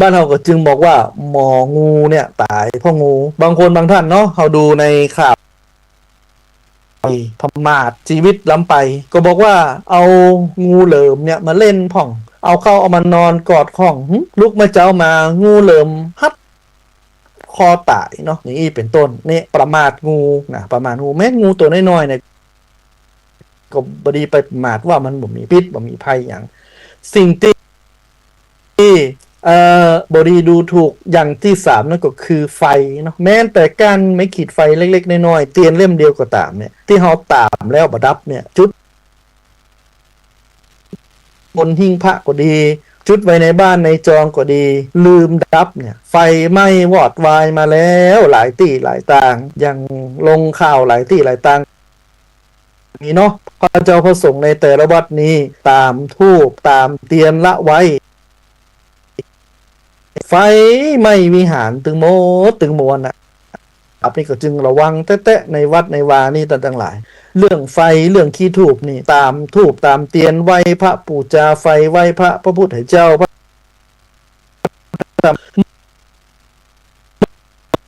บ้านเฮาก็จึงบอกว่า หมองูเนี่ยต๋ายเพราะงู บางคนบางท่านเนาะ เฮาดูในข่าว ประมาทชีวิตล้ำไป ก็บอกว่าเอางูเหลิมเนี่ยมาเล่นพ่อง เอาเข้าเอามานอนกอดข้อง หึ ลุกมาเจ๊ามา งูเหลิมฮัดคอต๋ายเนาะ อย่างอี้เป๋นต้น เนี่ยประมาทงูนะ ประมาทงู แม้นงูตั๋วน้อยๆ เนี่ย ก็บ่ดีไปประมาทว่ามันบ่มีพิษ บ่มีภัยหยัง สิ่งตี้ ตี้ เอ่อ บ่ดีดูถูกอย่างตี้สามนั่นก็คือไฟเนาะ แม้แต่ก้านไม้ขีดไฟเล็กๆ น้อยๆ เตียนเล่มเดียวก็ต๋ามเนี่ย ตี้เฮาต๋ามแล้วบ่ดับเนี่ย จุดบนหิ้งพระก็ดี จุดไว้ในบ้านในจองก็ดี ลืมดับเนี่ย ไฟไหม้วอดวายมาแล้วหลายตี้หลายตาง อย่างลงข่าวหลายตี้หลายตาง นี่เนาะ พระเจ้าพระสงฆ์ในแต่ละวัดนี้ ต๋ามธูป ต๋ามเตียนละไว้ ไฟไหม้วิหารตึงหมดตึงมวลน่ะ อันนี้ก็จึงระวังแต๊ๆ ในวัดในวานี่ต้านตังหลาย เรื่องไฟ เรื่องขี้ธูปนี่ ต๋ามธูป ต๋ามเตียน ไหว้พระปู๋จาไฟ ไหว้พระ พระพุทธเจ้า พระธรรม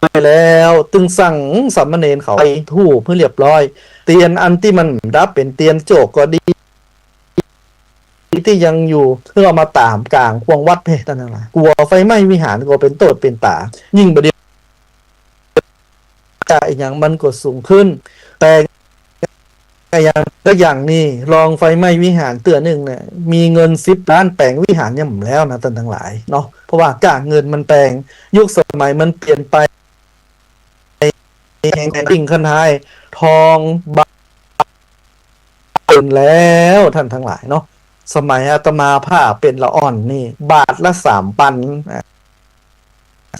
ไปแล้ว ตึงสั่งสามเณรเขาไปธูปหื้อเรียบร้อย เตียนอันตี้มันดับเป๋นเตียนโจกก็ดี ตี้ยังอยู่ หื้อเอามาต๋ามก๋างขวางวัดเพ่ ต้านตังหลาย กั๋วไฟไหม้วิหารก็เป๋นโต้ษเป๋นต๋า ยิ่งบ่ดี จะอะหยังมันก็สูงขึ้น แต่อะหยังสักอย่างนี่ ลองไฟไหม้วิหารเตื้อนึ่งเนี่ย มีเงินสิบล้านแป๋งวิหารยังบ่แล้วนะ ต้านตังหลายเนาะ เพราะว่าก้าเงินมันแปง ยุคสมัยมันเปลี่ยนไป แฮงแผ่นดินขั้นท้าย ทองบาทเกินแล้ว ต้านตังหลายเนาะ สมัยอาตมาภาพเป๋นละอ่อนนี่ บาทละสามปัน อ่ะ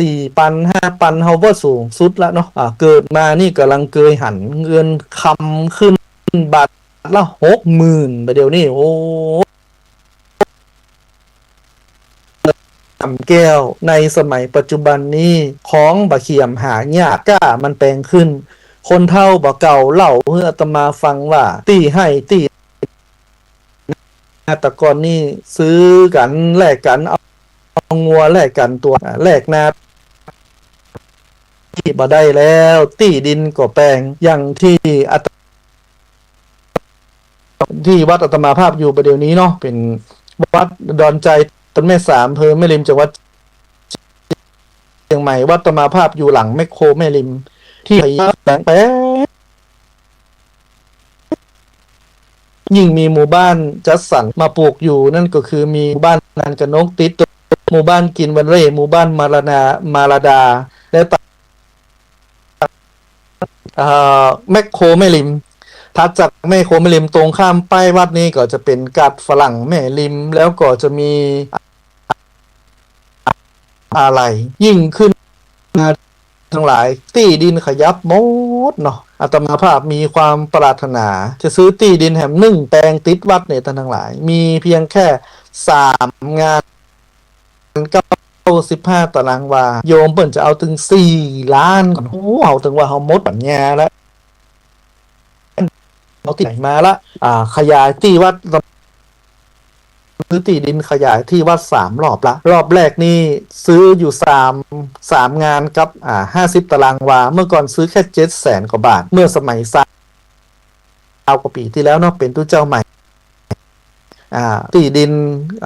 สี่ปัน ห้าปัน เฮาว่าสูงสุดละเนาะ อ่ะ เกิดมานี่ก่ำลังเกยหันเงินคำขึ้นบาทละหกหมื่น บ่าเดี่ยวนี้ โอ้ สามแก้ว ในสมัยปัจจุบันนี้ ของบ่เขียมหายาก ก้ามันแปงขึ้น คนเฒ่าบ่าเก่าเล่าหื้ออาตมาฟังว่า ตี้ไฮ่ตี้ แต่ก่อนนี่ซื้อกั๋นแลกกั๋น เอา เอางัวแลกกั๋นตั๋ว แลกนา ตี้บ่ได้แล้ว ตี้ดินก็แปง อย่างตี้อาต ตี้วัดอาตมาภาพอยู่บ่าเดี่ยวนี้เนาะ เป๋นวัดดอนไจ ตำบลแม่สาม อำเภอแม่ริม จังหวัดเชียงใหม่ วัดอาตมาภาพอยู่หลังแมคโครแม่ริม ตี้แปง ยิ่งมีหมู่บ้านจัดสรรมาปลูกอยู่ นั่นก็คือมีหมู่บ้านนานกะนกติด หมู่บ้านกินวันเร่ หมู่บ้านมาลานา มาลาดา และ เอ่อ แมคโครแม่ริม ถัดจากแมคโครแม่ริมตรงข้ามป้ายวัดนี้ก็จะเป๋นกาดฝรั่งแม่ริม แล้วก็จะมี อะไร ยิ่งขึ้นมาตังหลาย ตี้ดินขยับหมดเนาะ อาตมาภาพมีความปรารถนาจะซื้อตี้ดินแหมนึ่งแปลงติดวัดเนี่ย ต้านตังหลาย มีเพียงแค่สามงาน เก้าสิบห้าตารางวา โยมเปิ้นจะเอาตึงสี่ล้านก่อน โอ้ เฮาตึงว่าเฮาหมดปัญญาแล้ว เอาตี้ไหนมาละ อ่า ขยายตี้วัด ซื้อตี้ดินขยายตี้วัดสามรอบละ รอบแรกนี่ซื้ออยู่สาม สามงานกับ อ่า ห้าสิบตารางวา เมื่อก่อนซื้อแค่เจ็ดแสนกว่าบาท เมื่อสมัยซาวกว่าปี๋ตี้แล้วเนาะ เป๋นตุ๊เจ้าใหม่ อ่า ตี้ดิน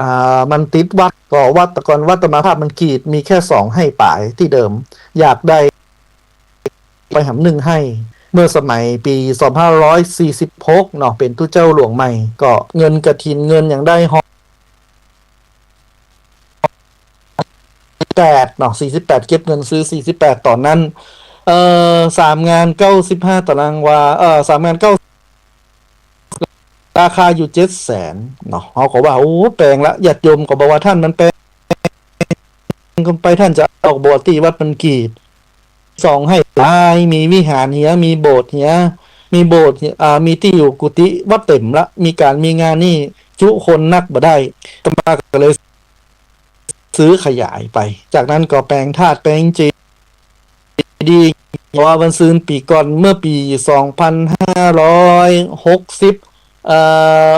อ่า มันติดวัด ก็วัด แต่ก่อนวัดอาตมาภาพมันกีด มีแค่สองไฮ่ป๋ายตี้เดิม อยากได้ ไปแหมนึ่งไฮ่ เมื่อสมัยปี๋สองพันห้าร้อยสี่สิบหกเนาะ เป๋นตุ๊เจ้าหลวงใหม่ ก็เงินกฐินเงินหยังได้ฮอดแปดเนาะ สี่สิบแปด เก็บเงินซื้อ สี่สิบแปด ต๋อนนั้น เอ่อ สามงานเก้าสิบห้าตารางวา เอ่อ สามงานเก้า ราคาอยู่เจ็ดแสนเนาะ เฮาก็ว่า โอ้ แปงละ ญาติโยมก็บอกว่า ต้านมันแปง ไปต้านจะเอา บอกตี้วัดมันกีด สองไฮ่ป๋าย มีวิหารเหีย มีโบสถ์เหีย มีโบสถ์เหีย อ่า มีตี้อยู่กุฏิวัดเต๋มละ มีก๋านมีงานนี่จุคนนักบ่ได้ อาตมาก็เลยซื้อขยายไป จากนั้นก็แปงธาตุแปงเจดีย์ เพราะว่าวันซืนปี๋ก่อน เมื่อปี๋สองพันห้าร้อยหกสิบ เอ่อ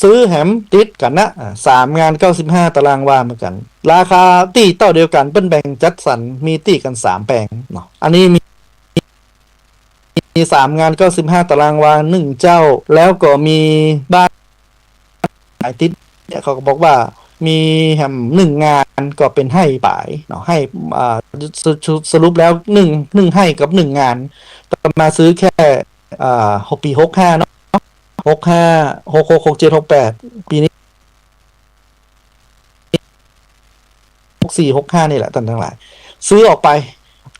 ซื้อแหมติดกั๋นนะ อ่า สามงานเก้าสิบห้าตารางวาเหมือนกั๋น ราคาตี้เต้าเดียวกั๋น เปิ้นแบ่งจัดสรร มีตี้กั๋นสามแปงเนาะ อันนี้มี มีสามงานเก้าสิบห้าตารางวาหนึ่งเจ้า แล้วก็มีบ้านขายติดเนี่ย เขาก็บอกว่ามีแหมนึ่งงานก็เป๋นไฮ่ป๋ายเนาะ ไฮ่ อ่า สรุป สรุปแล้วหนึ่ง หนึ่งไฮ่กับหนึ่งงาน อาตมาซื้อแค่ อ่า ปี๋หกห้าเนาะ หกห้า หกหก หกเจ็ด หกแปด ปี๋นี้ หกสี่ หกห้า นี่แหละ ต้านตังหลาย ซื้อออกไป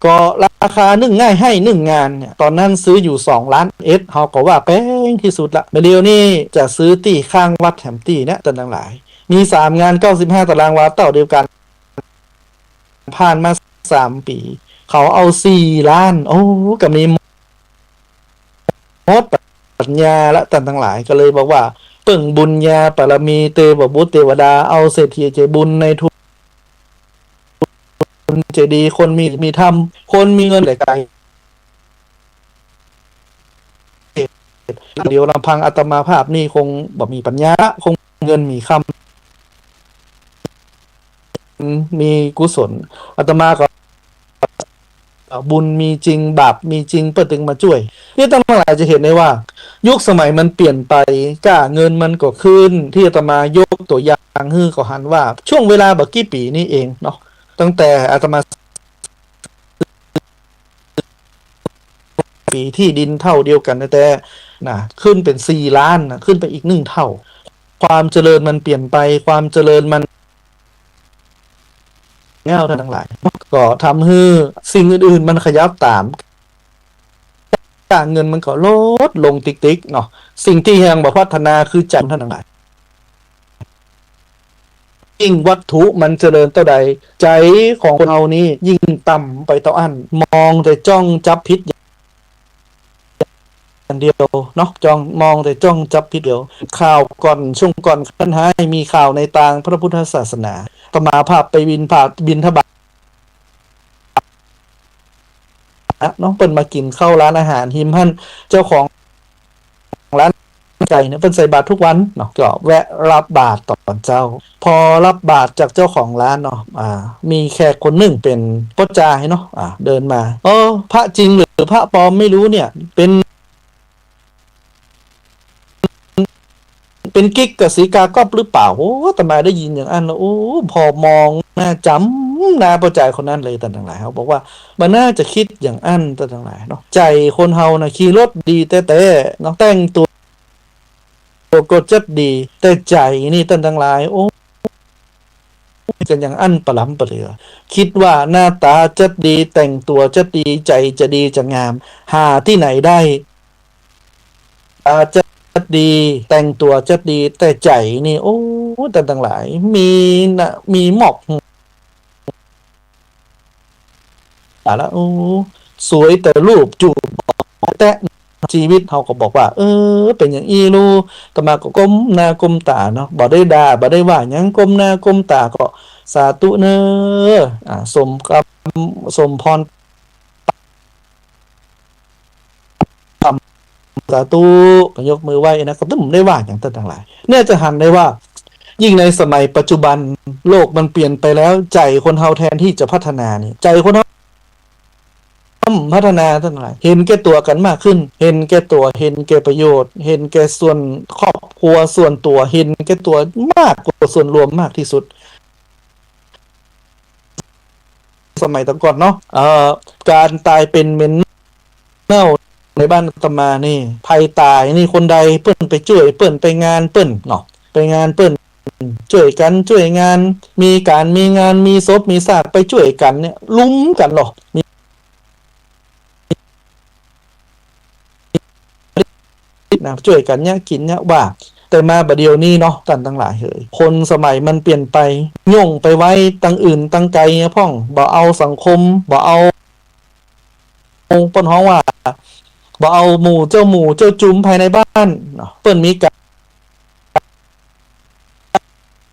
ก็ราคานึ่งไฮ่ ไฮ่นึ่งงานเนี่ย ต๋อนนั้นซื้ออยู่สองล้านเอ็ด เฮาก็ว่าแปงตี้สุดละ บ่าเดี่ยวนี้จะซื้อตี้ข้างวัดแหมตี้เนี่ย ต้านตังหลาย มีสามงานเก้าสิบห้าตารางวาเต้าเดียวกั๋น ผ่านมาสามปี๋ เขาเอาสี่ล้าน โอ้ ก็มี หมดปัญญาละ ต้านตังหลาย ก็เลยบอกว่า เปิ้งบุญญาบารมี เตวบุตรเตวดา เอาเศรษฐีใจ๋บุญนายทุนใจ๋ดี คนมี มีธรรม คนมีเงินไหลไกล เดี๋ยวลำพังอาตมาภาพนี่คงบ่มีปัญญาละ คงเงินมีคำ มีกุศล อาตมาก็ บุญมีจริง บาปมีจริง เปิ้นตึงมาจ้วย นี่ต้านตังหลายจะหันได้ว่า ยุคสมัยมันเปลี่ยนไป ก้าเงินมันก็ขึ้น ตี้อาตมายกตั๋วอย่างหื้อก็หันว่า ช่วงเวลาบ่กี่ปี๋นี้เองเนาะ ตั้งแต่อาตมา ปี๋ตี้ดินเต้าเดียวกั๋นแต๊ๆ นะ ขึ้นเป๋นสี่ล้านนะ ขึ้นไปอีกหนึ่งเต้า ความเจริญมันเปลี่ยนไป ความเจริญมัน แล้วต้านตังหลาย ก็ทำหื้อสิ่งอื่นๆ มันขยับต๋าม ก้าเงินมันก็ลดลงติ๊กๆ เนาะ สิ่งตี้ยังบ่พัฒนาคือใจ๋ต้านตังหลาย ยิ่งวัตถุมันเจริญเต้าใด ใจ๋ของคนเฮานี้ยิ่งต่ำไปเต้าอั้น มองแต่จ้องจับผิดอย่างเดียวเนาะ จ้อง มองแต่จ้องจับผิดเดียว ข่าวก่อน ช่วงก่อนคันหาย มีข่าวในตางพระพุทธศาสนา อาตมาภาพไปบิณฑบาต บิณฑบาต เนาะ เปิ้นมากิ๋นข้าวร้านอาหารหิมหั้น เจ้าของร้านไก่เนี่ย เปิ้นใส่บาตรทุกวันเนาะ ก็แวะรับบาตรต๋อนเจ๊า พอรับบาตรจากเจ้าของร้านเนาะ อ่า มีแขกคนนึ่งเป๋นป้อจายเนาะ อ่า เดินมา เออ พระจริงหรือพระปลอมไม่รู้เนี่ย เป๋น เป๋นกิ๊กกับสีกาก๊อบหรือเปล่า โอ้ อาตมาได้ยินอย่างอั้นแล้ว โอ้ พอมองหน้า จ๋ำหน้าป้อจายคนนั้นเลย ต้านตังหลาย เฮาบอกว่า บ่น่าจะกึ๊ดอย่างอั้น ต้านตังหลายเนาะ ใจ๋คนเฮานะ ขี่รถดีแต๊ๆ เนาะ แต่งตั๋ว ตั๋วก็จัดดี แต่ใจ๋นี่ ต้านตังหลาย โอ้ จะอย่างอั้นปะล้ำปะเหลือ กึ๊ดว่าหน้าต๋าจัดดี แต่งตั๋วจัดดี ใจ๋จะดีจะงาม หาตี้ไหนได้ ต๋าจัดดี แต่งตั๋วจัดดี แต่ใจ๋นี่ โอ้ ต้านตังหลาย มีนะ มีหมอก ต๋าละ โอ้ สวยแต่รูป จูบแต๊ ชีวิตเฮาก็บอกว่า เออ เป๋นอย่างอี้ลู อาตมาก็ก้มหน้าก้มต๋าเนาะ บ่ได้ด่า บ่ได้ว่าหยัง ก้มหน้าก้มต๋าก็ สาธุเน่อ อ่า สมกำ สมพร ธรรม สาธุ ก็ยกมือไหว้นะ ก็บ่ได้ว่าหยังต้านตังหลาย เนี่ยจะหันได้ว่า ยิ่งในสมัยปัจจุบัน โลกมันเปลี่ยนไปแล้ว ใจ๋คนเฮาแทนตี้จะพัฒนานี่ ใจ๋คนเฮาพัฒนาต้านตังหลาย หันแก่ตั๋วกั๋นมากขึ้น หันแก่ตั๋ว หันแก่ประโยชน์ หันแก่ส่วนครอบครัวส่วนตั๋ว หันแก่ตั๋วมากกว่าส่วนรวมมากตี้สุด สมัยตะก่อนเนาะ เอ่อ ก๋านต๋ายเป๋นเหม็นเน่าในบ้านอาตมานี่ ใผต๋ายนี่คนใดเปิ้นไปจ้วยเปิ้น ไปงานเปิ้นเนาะ ไปงานเปิ้น จ้วยกั๋นจ้วยงาน มีก๋านมีงาน มีศพมีซากไปจ้วยกั๋นเนี่ย ลุมกั๋นเนาะ มี นะ จ้วยกั๋นเยียะกิ๋นเยียะว่า แต่มาบ่าเดี่ยวนี้เนาะ ต้านตังหลายเหย คนสมัยมันเปลี่ยนไป ย่งไปไว้ตังอื่นตังไกลพ่อง บ่เอาสังคม บ่เอา เปิ้นฮ้องว่า บ่เอาหมู่เจ้าหมู่เจ้าจุมภายในบ้านเนาะ เปิ้นมีก๋าน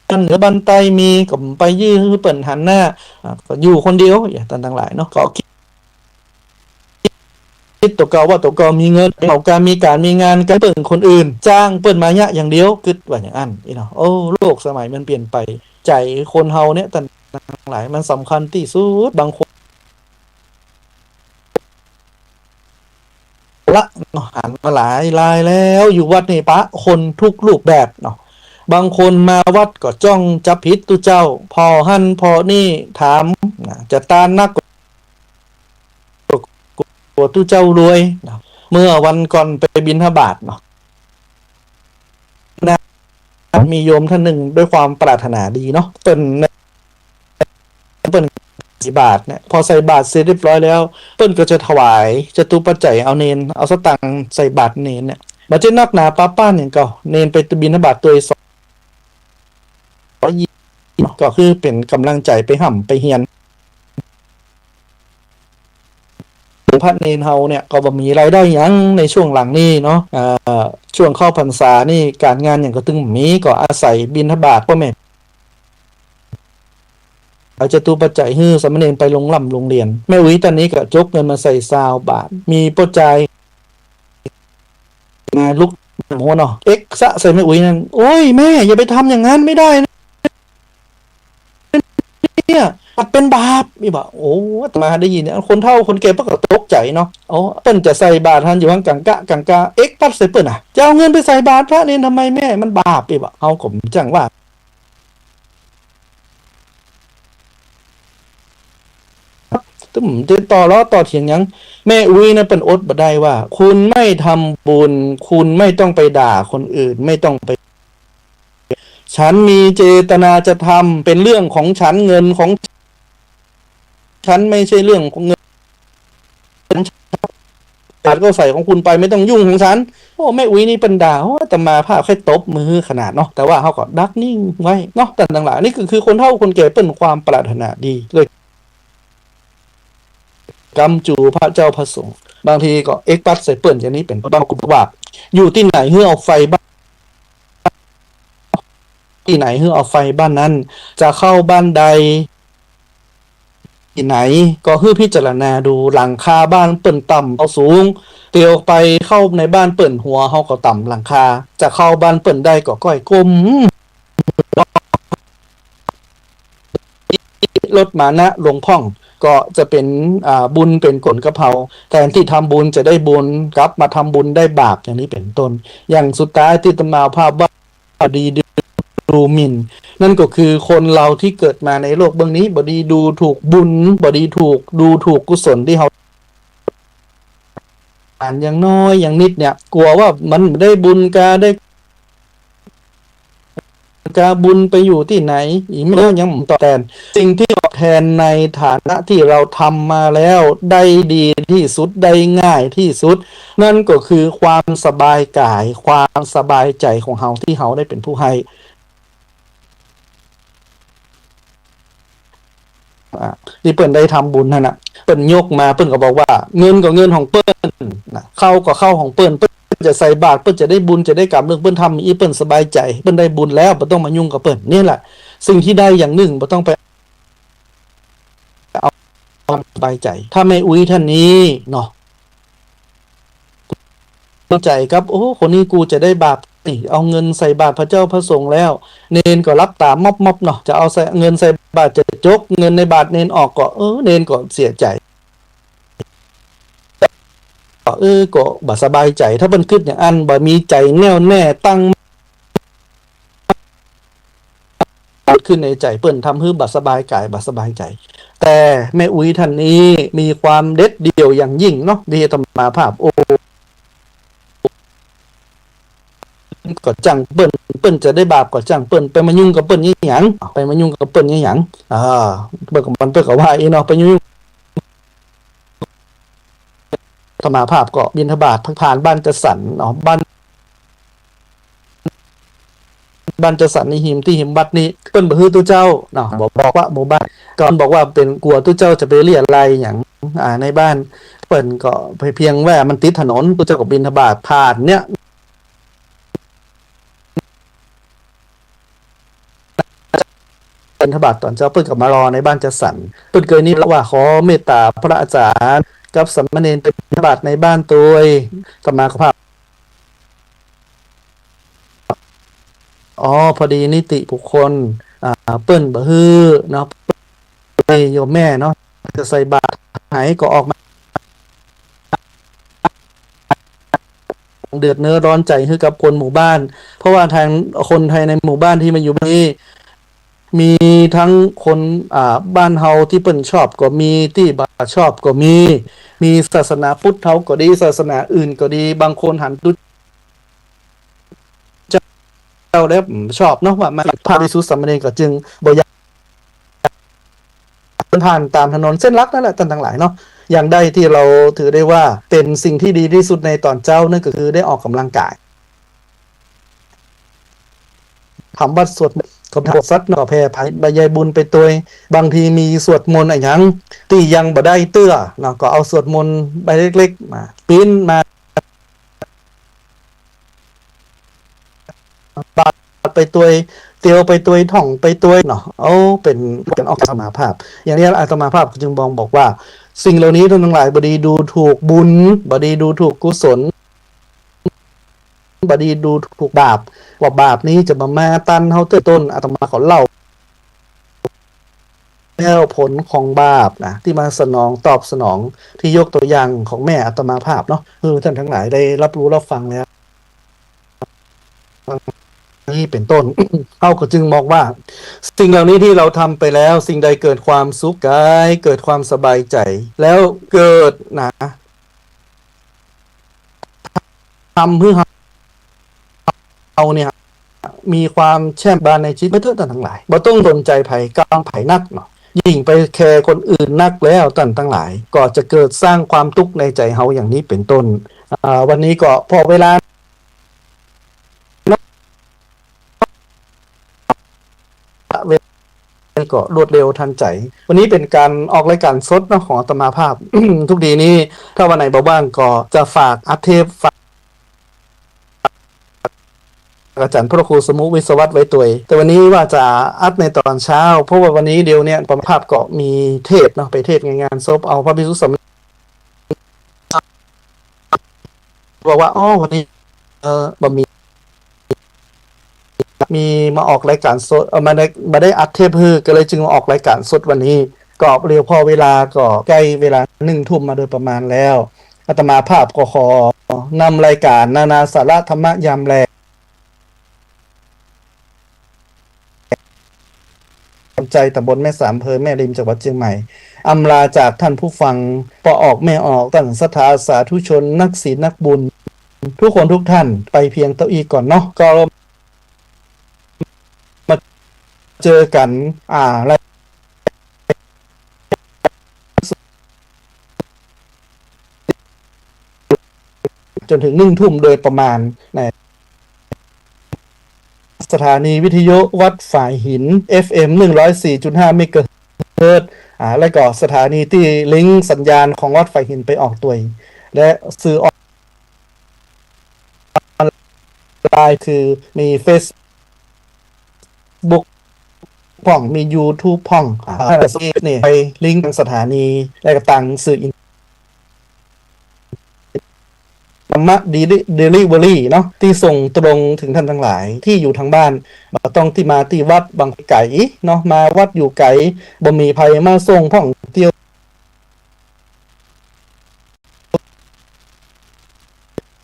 บ้านเหนือบ้านใต้มี ก็ไปยื่นหื้อเปิ้นหันหน้า อ่า ก็อยู่คนเดียว อย่างต้านตังหลายเนาะ ก็กึ๊ด กึ๊ดตั๋วเก่าว่าตั๋วเก่ามีเงิน เอาก๋านมีก๋านมีงานกั๋น เปิ้นคนอื่น จ้างเปิ้นมาเยียะอย่างเดียว กึ๊ดว่าอย่างอั้นอี้เนาะ โอ้ โลกสมัยมันเปลี่ยนไป ใจ๋คนเฮาเนี่ย ต้านตังหลาย มันสำคัญตี้สุด บางคน ละเนาะ หันมาหลายรายแล้ว อยู่วัดนี่ปะคนทุกรูปแบบเนาะ บางคนมาวัดก็จ้องจับผิดตุ๊เจ้า ผ่อหั้นผ่อนี่ ถามนะ จะตานนัก กั๋วตุ๊เจ้ารวยนะ เมื่อวันก่อนไปบิณฑบาตเนาะ นะ มีโยมท่านหนึ่งด้วยความปรารถนาดีเนาะ เปิ้น เปิ้นใส่บาตรเนี่ย พอใส่บาตรเสร็จเรียบร้อยแล้ว เปิ้นก็จะถวายจตุปัจจัย เอาเณร เอาสตางค์ใส่บาตรเณรเนี่ย บ่าเจ๊นักหนาปาป้านอย่างเก่า เณรไปบิณฑบาตตวยสอง ก็คือเป๋นก๋ำลังใจ๋ไปฮ่ำไปเฮียน พระเณรเฮาเนี่ยก็บ่มีรายได้หยังในช่วงหลังนี้เนาะ อ่า ช่วงเข้าพรรษานี่ก๋านงานหยังก็ตึงบ่มี ก็อาศัยบิณฑบาตป้อแม่ เอาจตุปัจจัยหื้อสามเณรไปโฮงร่ำโฮงเฮียน แม่อุ๊ยต้านนี้ก็จกเงินมาใส่ซาวบาตร มีป้อจาย มาลุกหัวเนาะ เอ็กซะใส่แม่อุ๊ยนั่น โอ๊ย แม่ อย่าไปทำอย่างนั้น ไม่ได้นะ เนี่ย มันเป๋นบาป อี้บ่า โอ้ อาตมาได้ยินเนี่ย คนเฒ่าคนแก่เปิ้นก็ตกใจ๋เนาะ โอ้ เปิ้นจะใส่บาตรหั้นอยู่หั้นก๋างกะก๋างกา เอ็กปั๊ดใส่เปิ้นอะ จะเอาเงินไปใส่บาตรพระเณรทำไมแม่ มันบาป อี้บ่า เฮาก็บ่จั่งว่า ตึมจะต่อล้อต่อเถียงหยัง แม่อุ๊ยนะเปิ้นอดบ่ได้ว่า คุณไม่ทำบุญ คุณไม่ต้องไปด่าคนอื่น ไม่ต้องไป ฉันมีเจตนาจะทำ เป็นเรื่องของฉัน เงินของฉัน ไม่ใช่เรื่องของเงิน บาตรก็ใส่ของคุณไป ไม่ต้องยุ่งของฉัน โอ้ แม่อุ๊ยนี่เปิ้นด่า โอ้ อาตมาภาพแค่ตบมือขนาดเนาะ แต่ว่าเฮาก็ดักนิ่งไว้เนาะ ต้านตังหลาย นี่ก็คือคนเฒ่าคนแก่เปิ้นความปรารถนาดี เลยกำจู๋พระเจ้าพระสงฆ์ บางทีก็เอ็กปั๊ดใส่เปิ้นอย่างนี้เป๋นต้น กุบาป อยู่ตี้ไหนหื้อเอาไฟบ้าน ตี้ไหนหื้อเอาไฟบ้านนั้น จะเข้าบ้านใด ตี้ไหนก็หื้อพิจารณาดู หลังคาบ้านเปิ้นต่ำเฮาสูง เตียวไปเข้าในบ้านเปิ้น หัวเฮาก็ต่ำหลังคา จะเข้าบ้านเปิ้นได้ก็ก้อยก้ม ลดมานะลงพ่อง ก็จะเป๋น อ่า บุญเป๋นก๋นกับเฮา แทนตี้ทำบุญจะได้บุญ กลับมาทำบุญได้บาป อย่างนี้เป๋นต้น อย่างสุดท้ายตี้อาตมาภาพว่า บ่ดีดูหมิ่น นั่นก็คือคนเฮาตี้เกิดมาในโลกเบื้องนี้ บ่ดีดูถูกบุญ บ่ดีถูก ดูถูกกุศลตี้เฮา อ่านอย่างน้อยอย่างนิดเนี่ย กั๋วว่ามันได้บุญกา ได้กาบุญไปอยู่ตี้ไหน อีกไม่แล้วยังบ่ตอบแตน สิ่งตี้ตอบแตนในฐานะตี้เฮาทำมาแล้ว ได้ดีตี้สุด ได้ง่ายตี้สุด นั่นก็คือความสบายก๋าย ความสบายใจ๋ของเฮา ตี้เฮาได้เป๋นผู้หื้อ อ่า ตี้เปิ้นได้ทำบุญหั้นน่ะ เปิ้นยกมา เปิ้นก็บอกว่า เงินก็เงินของเปิ้นน่ะ ข้าวก็ข้าวของเปิ้น เปิ้นจะใส่บาตร เปิ้นจะได้บุญ จะได้ก๋ำเรื่องเปิ้นทำ อี้เปิ้นสบายใจ๋ เปิ้นได้บุญแล้ว บ่ต้องมายุ่งกับเปิ้น นี่แหละ สิ่งตี้ได้อย่างนึ่ง บ่ต้องไป เอาความสบายใจ๋ ถ้าแม่อุ๊ยท่านนี้เนาะ ใจ๋กับ โอ้ คนนี้กูจะได้บาปนี่ เอาเงินใส่บาตรพระเจ้าพระสงฆ์แล้ว เณรก็หลับตาม็อบๆ เนาะ จะเอาใส่ เงินใส่บาตร จะจกเงินในบาตรเณรออกก็ เออ เณรก็เสียใจ๋ เออ ก็บ่สบายใจ๋ ถ้าเปิ้นกึ๊ดอย่างอั้น บ่มีใจ๋แน่วแน่ตั้ง เกิดขึ้นในใจ๋เปิ้น ทำหื้อบ่สบายก๋าย บ่สบายใจ๋ แต่แม่อุ๊ยท่านนี้มีความเด็ดเดี่ยวอย่างยิ่งเนาะ ดีอาตมาภาพ โอ้ ก็จ้างเปิ้น เปิ้นจะได้บาปก็จ้างเปิ้น ไปมายุ่งกับเปิ้นอีหยัง ไปมายุ่งกับเปิ้นอีหยัง อ่า เปิ้นก็ มัน เปิ้นก็ว่าอี้เนาะ ไปยุ่ง อาตมาภาพก็บิณฑบาตผ่านบ้านจัดสรรเนาะ บ้าน บ้านจัดสรรนี่ ฮิม ตี้ฮิมวัดนี่ เปิ้นบ่หื้อตุ๊เจ้าเนาะ บ่บอกว่าหมู่บ้าน ก็บอกว่าเป๋นกั๋วตุ๊เจ้าจะไปเรียะไล่หยัง อ่า ในบ้าน เปิ้นก็เพียงว่ามันติดถนน ตุ๊เจ้าก็บิณฑบาตผ่านเนี่ย บิณฑบาตต๋อนเจ๊า เปิ้นก็มารอในบ้านจัดสรร เปิ้นเกยนิมนต์ว่า ขอเมตต๋าพระอาจารย์กับสามเณรไปบิณฑบาตในบ้านตวย อาตมาภาพ อ๋อ พอดีนิติบุคคล อ่า เปิ้นบ่หื้อเนาะ โยมแม่เนาะ จะใส่บาตรไหนก็ออกมา เดือดเนื้อร้อนใจ๋หื้อกับคนหมู่บ้าน เพราะว่าทางคนภายในหมู่บ้านตี้มาอยู่นี่ มีตึงคน อ่า บ้านเฮาตี้เปิ้นชอบก็มี ตี้บ่ชอบก็มี มีศาสนาพุทธเฮาก็ดี ศาสนาอื่นก็ดี บางคนหันตุ๊เจ้าแล้ว อืม ชอบเนาะ ว่ามา พระภิกษุสามเณรก็จึงบ่อยาก ผ่านต๋ามถนนเส้นหลักนั่นแหละ ต้านตังหลายเนาะ อย่างใดตี้เฮาถือได้ว่าเป๋นสิ่งตี้ดีตี้สุดในต๋อนเจ๊า นั่นก็คือได้ออกก๋ำลังก๋าย ทำวัตรสวดมนต์ก็สัตว์เนาะ แผ่ไผใบใยบุญไปตวย บางทีมีสวดมนต์อะหยังตี้ยังบ่ได้เตื้อเนาะ ก็เอาสวดมนต์ใบเล็กๆ มา ปริ้นมา บาตรไปตวย เตียวไปตวย ถ่องไปตวยเนาะ เอาเป๋น เป๋นออกอาตมาภาพ อย่างนี้อาตมาภาพจึงบ่งบอกว่า สิ่งเหล่านี้ต้านตังหลาย บ่ดีดูถูกบุญ บ่ดีดูถูกกุศล บ่ดีดูถูกบาป ว่าบาปนี้จะบ่มาตันเฮาเตื้อ ต้นอาตมาขอเล่า แล้วผลของบาปนะ ตี้มาสนอง ตอบสนอง ตี้ยกตั๋วอย่างของแม่อาตมาภาพเนาะ หื้อต้านตังหลายได้ฮับฮู้ฮับฟังแล้ว นี่เป๋นต้น เฮาก็จึงบอกว่า สิ่งเหล่านี้ตี้เฮาทำไปแล้ว สิ่งใดเกิดความสุขก๋าย เกิดความสบายใจ๋ แล้วเกิดนะ ทำหื้อเฮา เฮาเนี่ย มีความแช่มบานในจิตไปเตื้อ ต้านตังหลาย บ่ต้องสนใจ๋ไผกำไผนักเนาะ ยิ่งไปแคร์คนอื่นนักแล้ว ต้านตังหลาย ก็จะเกิดสร้างความตุ๊กข์ในใจ๋เฮาอย่างนี้เป๋นต้น อ่า วันนี้ก็พอเวลา เวลาก็รวดเร็วทันใจ๋ วันนี้เป๋นก๋านออกรายก๋านสดเนาะ ของอาตมาภาพ ทุกทีนี้ ถ้าวันไหนบ่ว่างก็จะฝากอัดเทป ฝาก อาจ๋ารย์พระครูสมุห์ วิศวัตร ไว้ตวย แต่วันนี้ว่าจะอัดในต๋อนเจ๊า เพราะว่าวันนี้เดี๋ยวเนี่ยอาตมาภาพก็มีเทศน์เนาะ ไปเทศน์ในงานศพ เอาพระภิกษุสามเณร บอกว่า อ้อ วันนี้ เอ่อ บ่มี มีมาออกรายก๋านสด เอ่อ บ่ได้ บ่ได้อัดเทปหื้อ ก็เลยจึงมาออกรายก๋านสดวันนี้ ก็เร็ว พอเวลาก็ใก้เวลาหนึ่งทุ่มมาโดยประมาณแล้ว อาตมาภาพก็ขอนำรายก๋านนานาสาระธรรมะยามแลง ใจตำบลแม่สาม อำเภอแม่ริม จังหวัดเจียงใหม่ อำลาจากท่านผู้ฟัง ป้อออกแม่ออก ต้านศรัทธาสาธุชน นักศีลนักบุญ ทุกคนทุกท่าน ไปเพียงเต้าอี้ก่อนเนาะ ก็มาเจอกั๋น อ่า จนเถิงหนึ่งทุ่มโดยประมาณนะ สถานีวิทยุวัดฝายหิน เอฟเอ็ม หนึ่งร้อยสี่จุดห้า เมกะเฮิรตซ์ อ่า แล้วก็สถานีตี้ลิงก์สัญญาณของวัดฝายหินไปออกตวย และสื่อออนไลน์คือมีเฟซบุ๊กพ่อง มียูทูบพ่อง อ่า เนี่ยไปลิงก์ตังสถานี และก็ตังสื่ออิน รรมะ Deli- Delivery เนาะ ตี้ส่งตรงเถิงต้านตังหลายตี้อยู่ตางบ้าน บ่ต้องตี้มาตี้วัด บางไก๋เนาะ มาวัดอยู่ไก๋ บ่มีใผมาส่งพ่องเตียว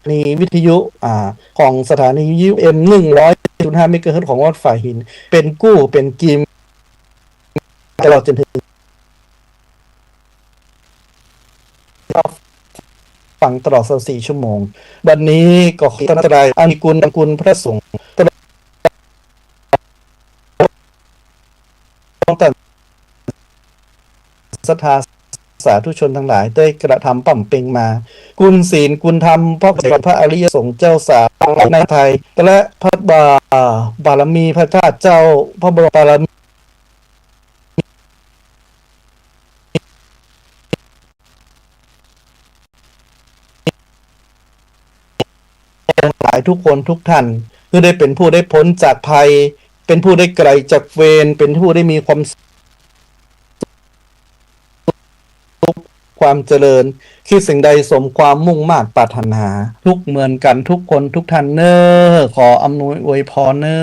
สถานีวิทยุ อ่า ของสถานีวิทยุ เอ็ม หนึ่งร้อยจุดห้า เมกะเฮิรตซ์ของวัดฝายหิน เป๋นกู้เป๋นกีม ตลอดจ๋นเถิง ฟังตลอดซาวสี่ชั่วโมง วันนี้ก็ขอต้านตังหลาย อันมีกุณ อันมีกุณพระสงฆ์ ตลอด ศรัทธาสาธุชนตังหลายได้กระทำบำเพ็ญมา กุณศีลกุณธรรม พระคุณพระอริยสงฆ์เจ้าสาวในไทย และพระบา- บารมีพระเจ้า พระบรมบารมี หลายทุกคนทุกท่าน คือได้เป๋นผู้ได้ป๊นจากภัย เป๋นผู้ได้ไก๋จากเวร เป๋นผู้ได้มีความสุข ความเจริญ คิดสิ่งใดสมความมุ่งมาดปรารถนา ทุกเหมือนกั๋นทุกคนทุกท่านเน้อ ขออำนวยอวยพรเน้อ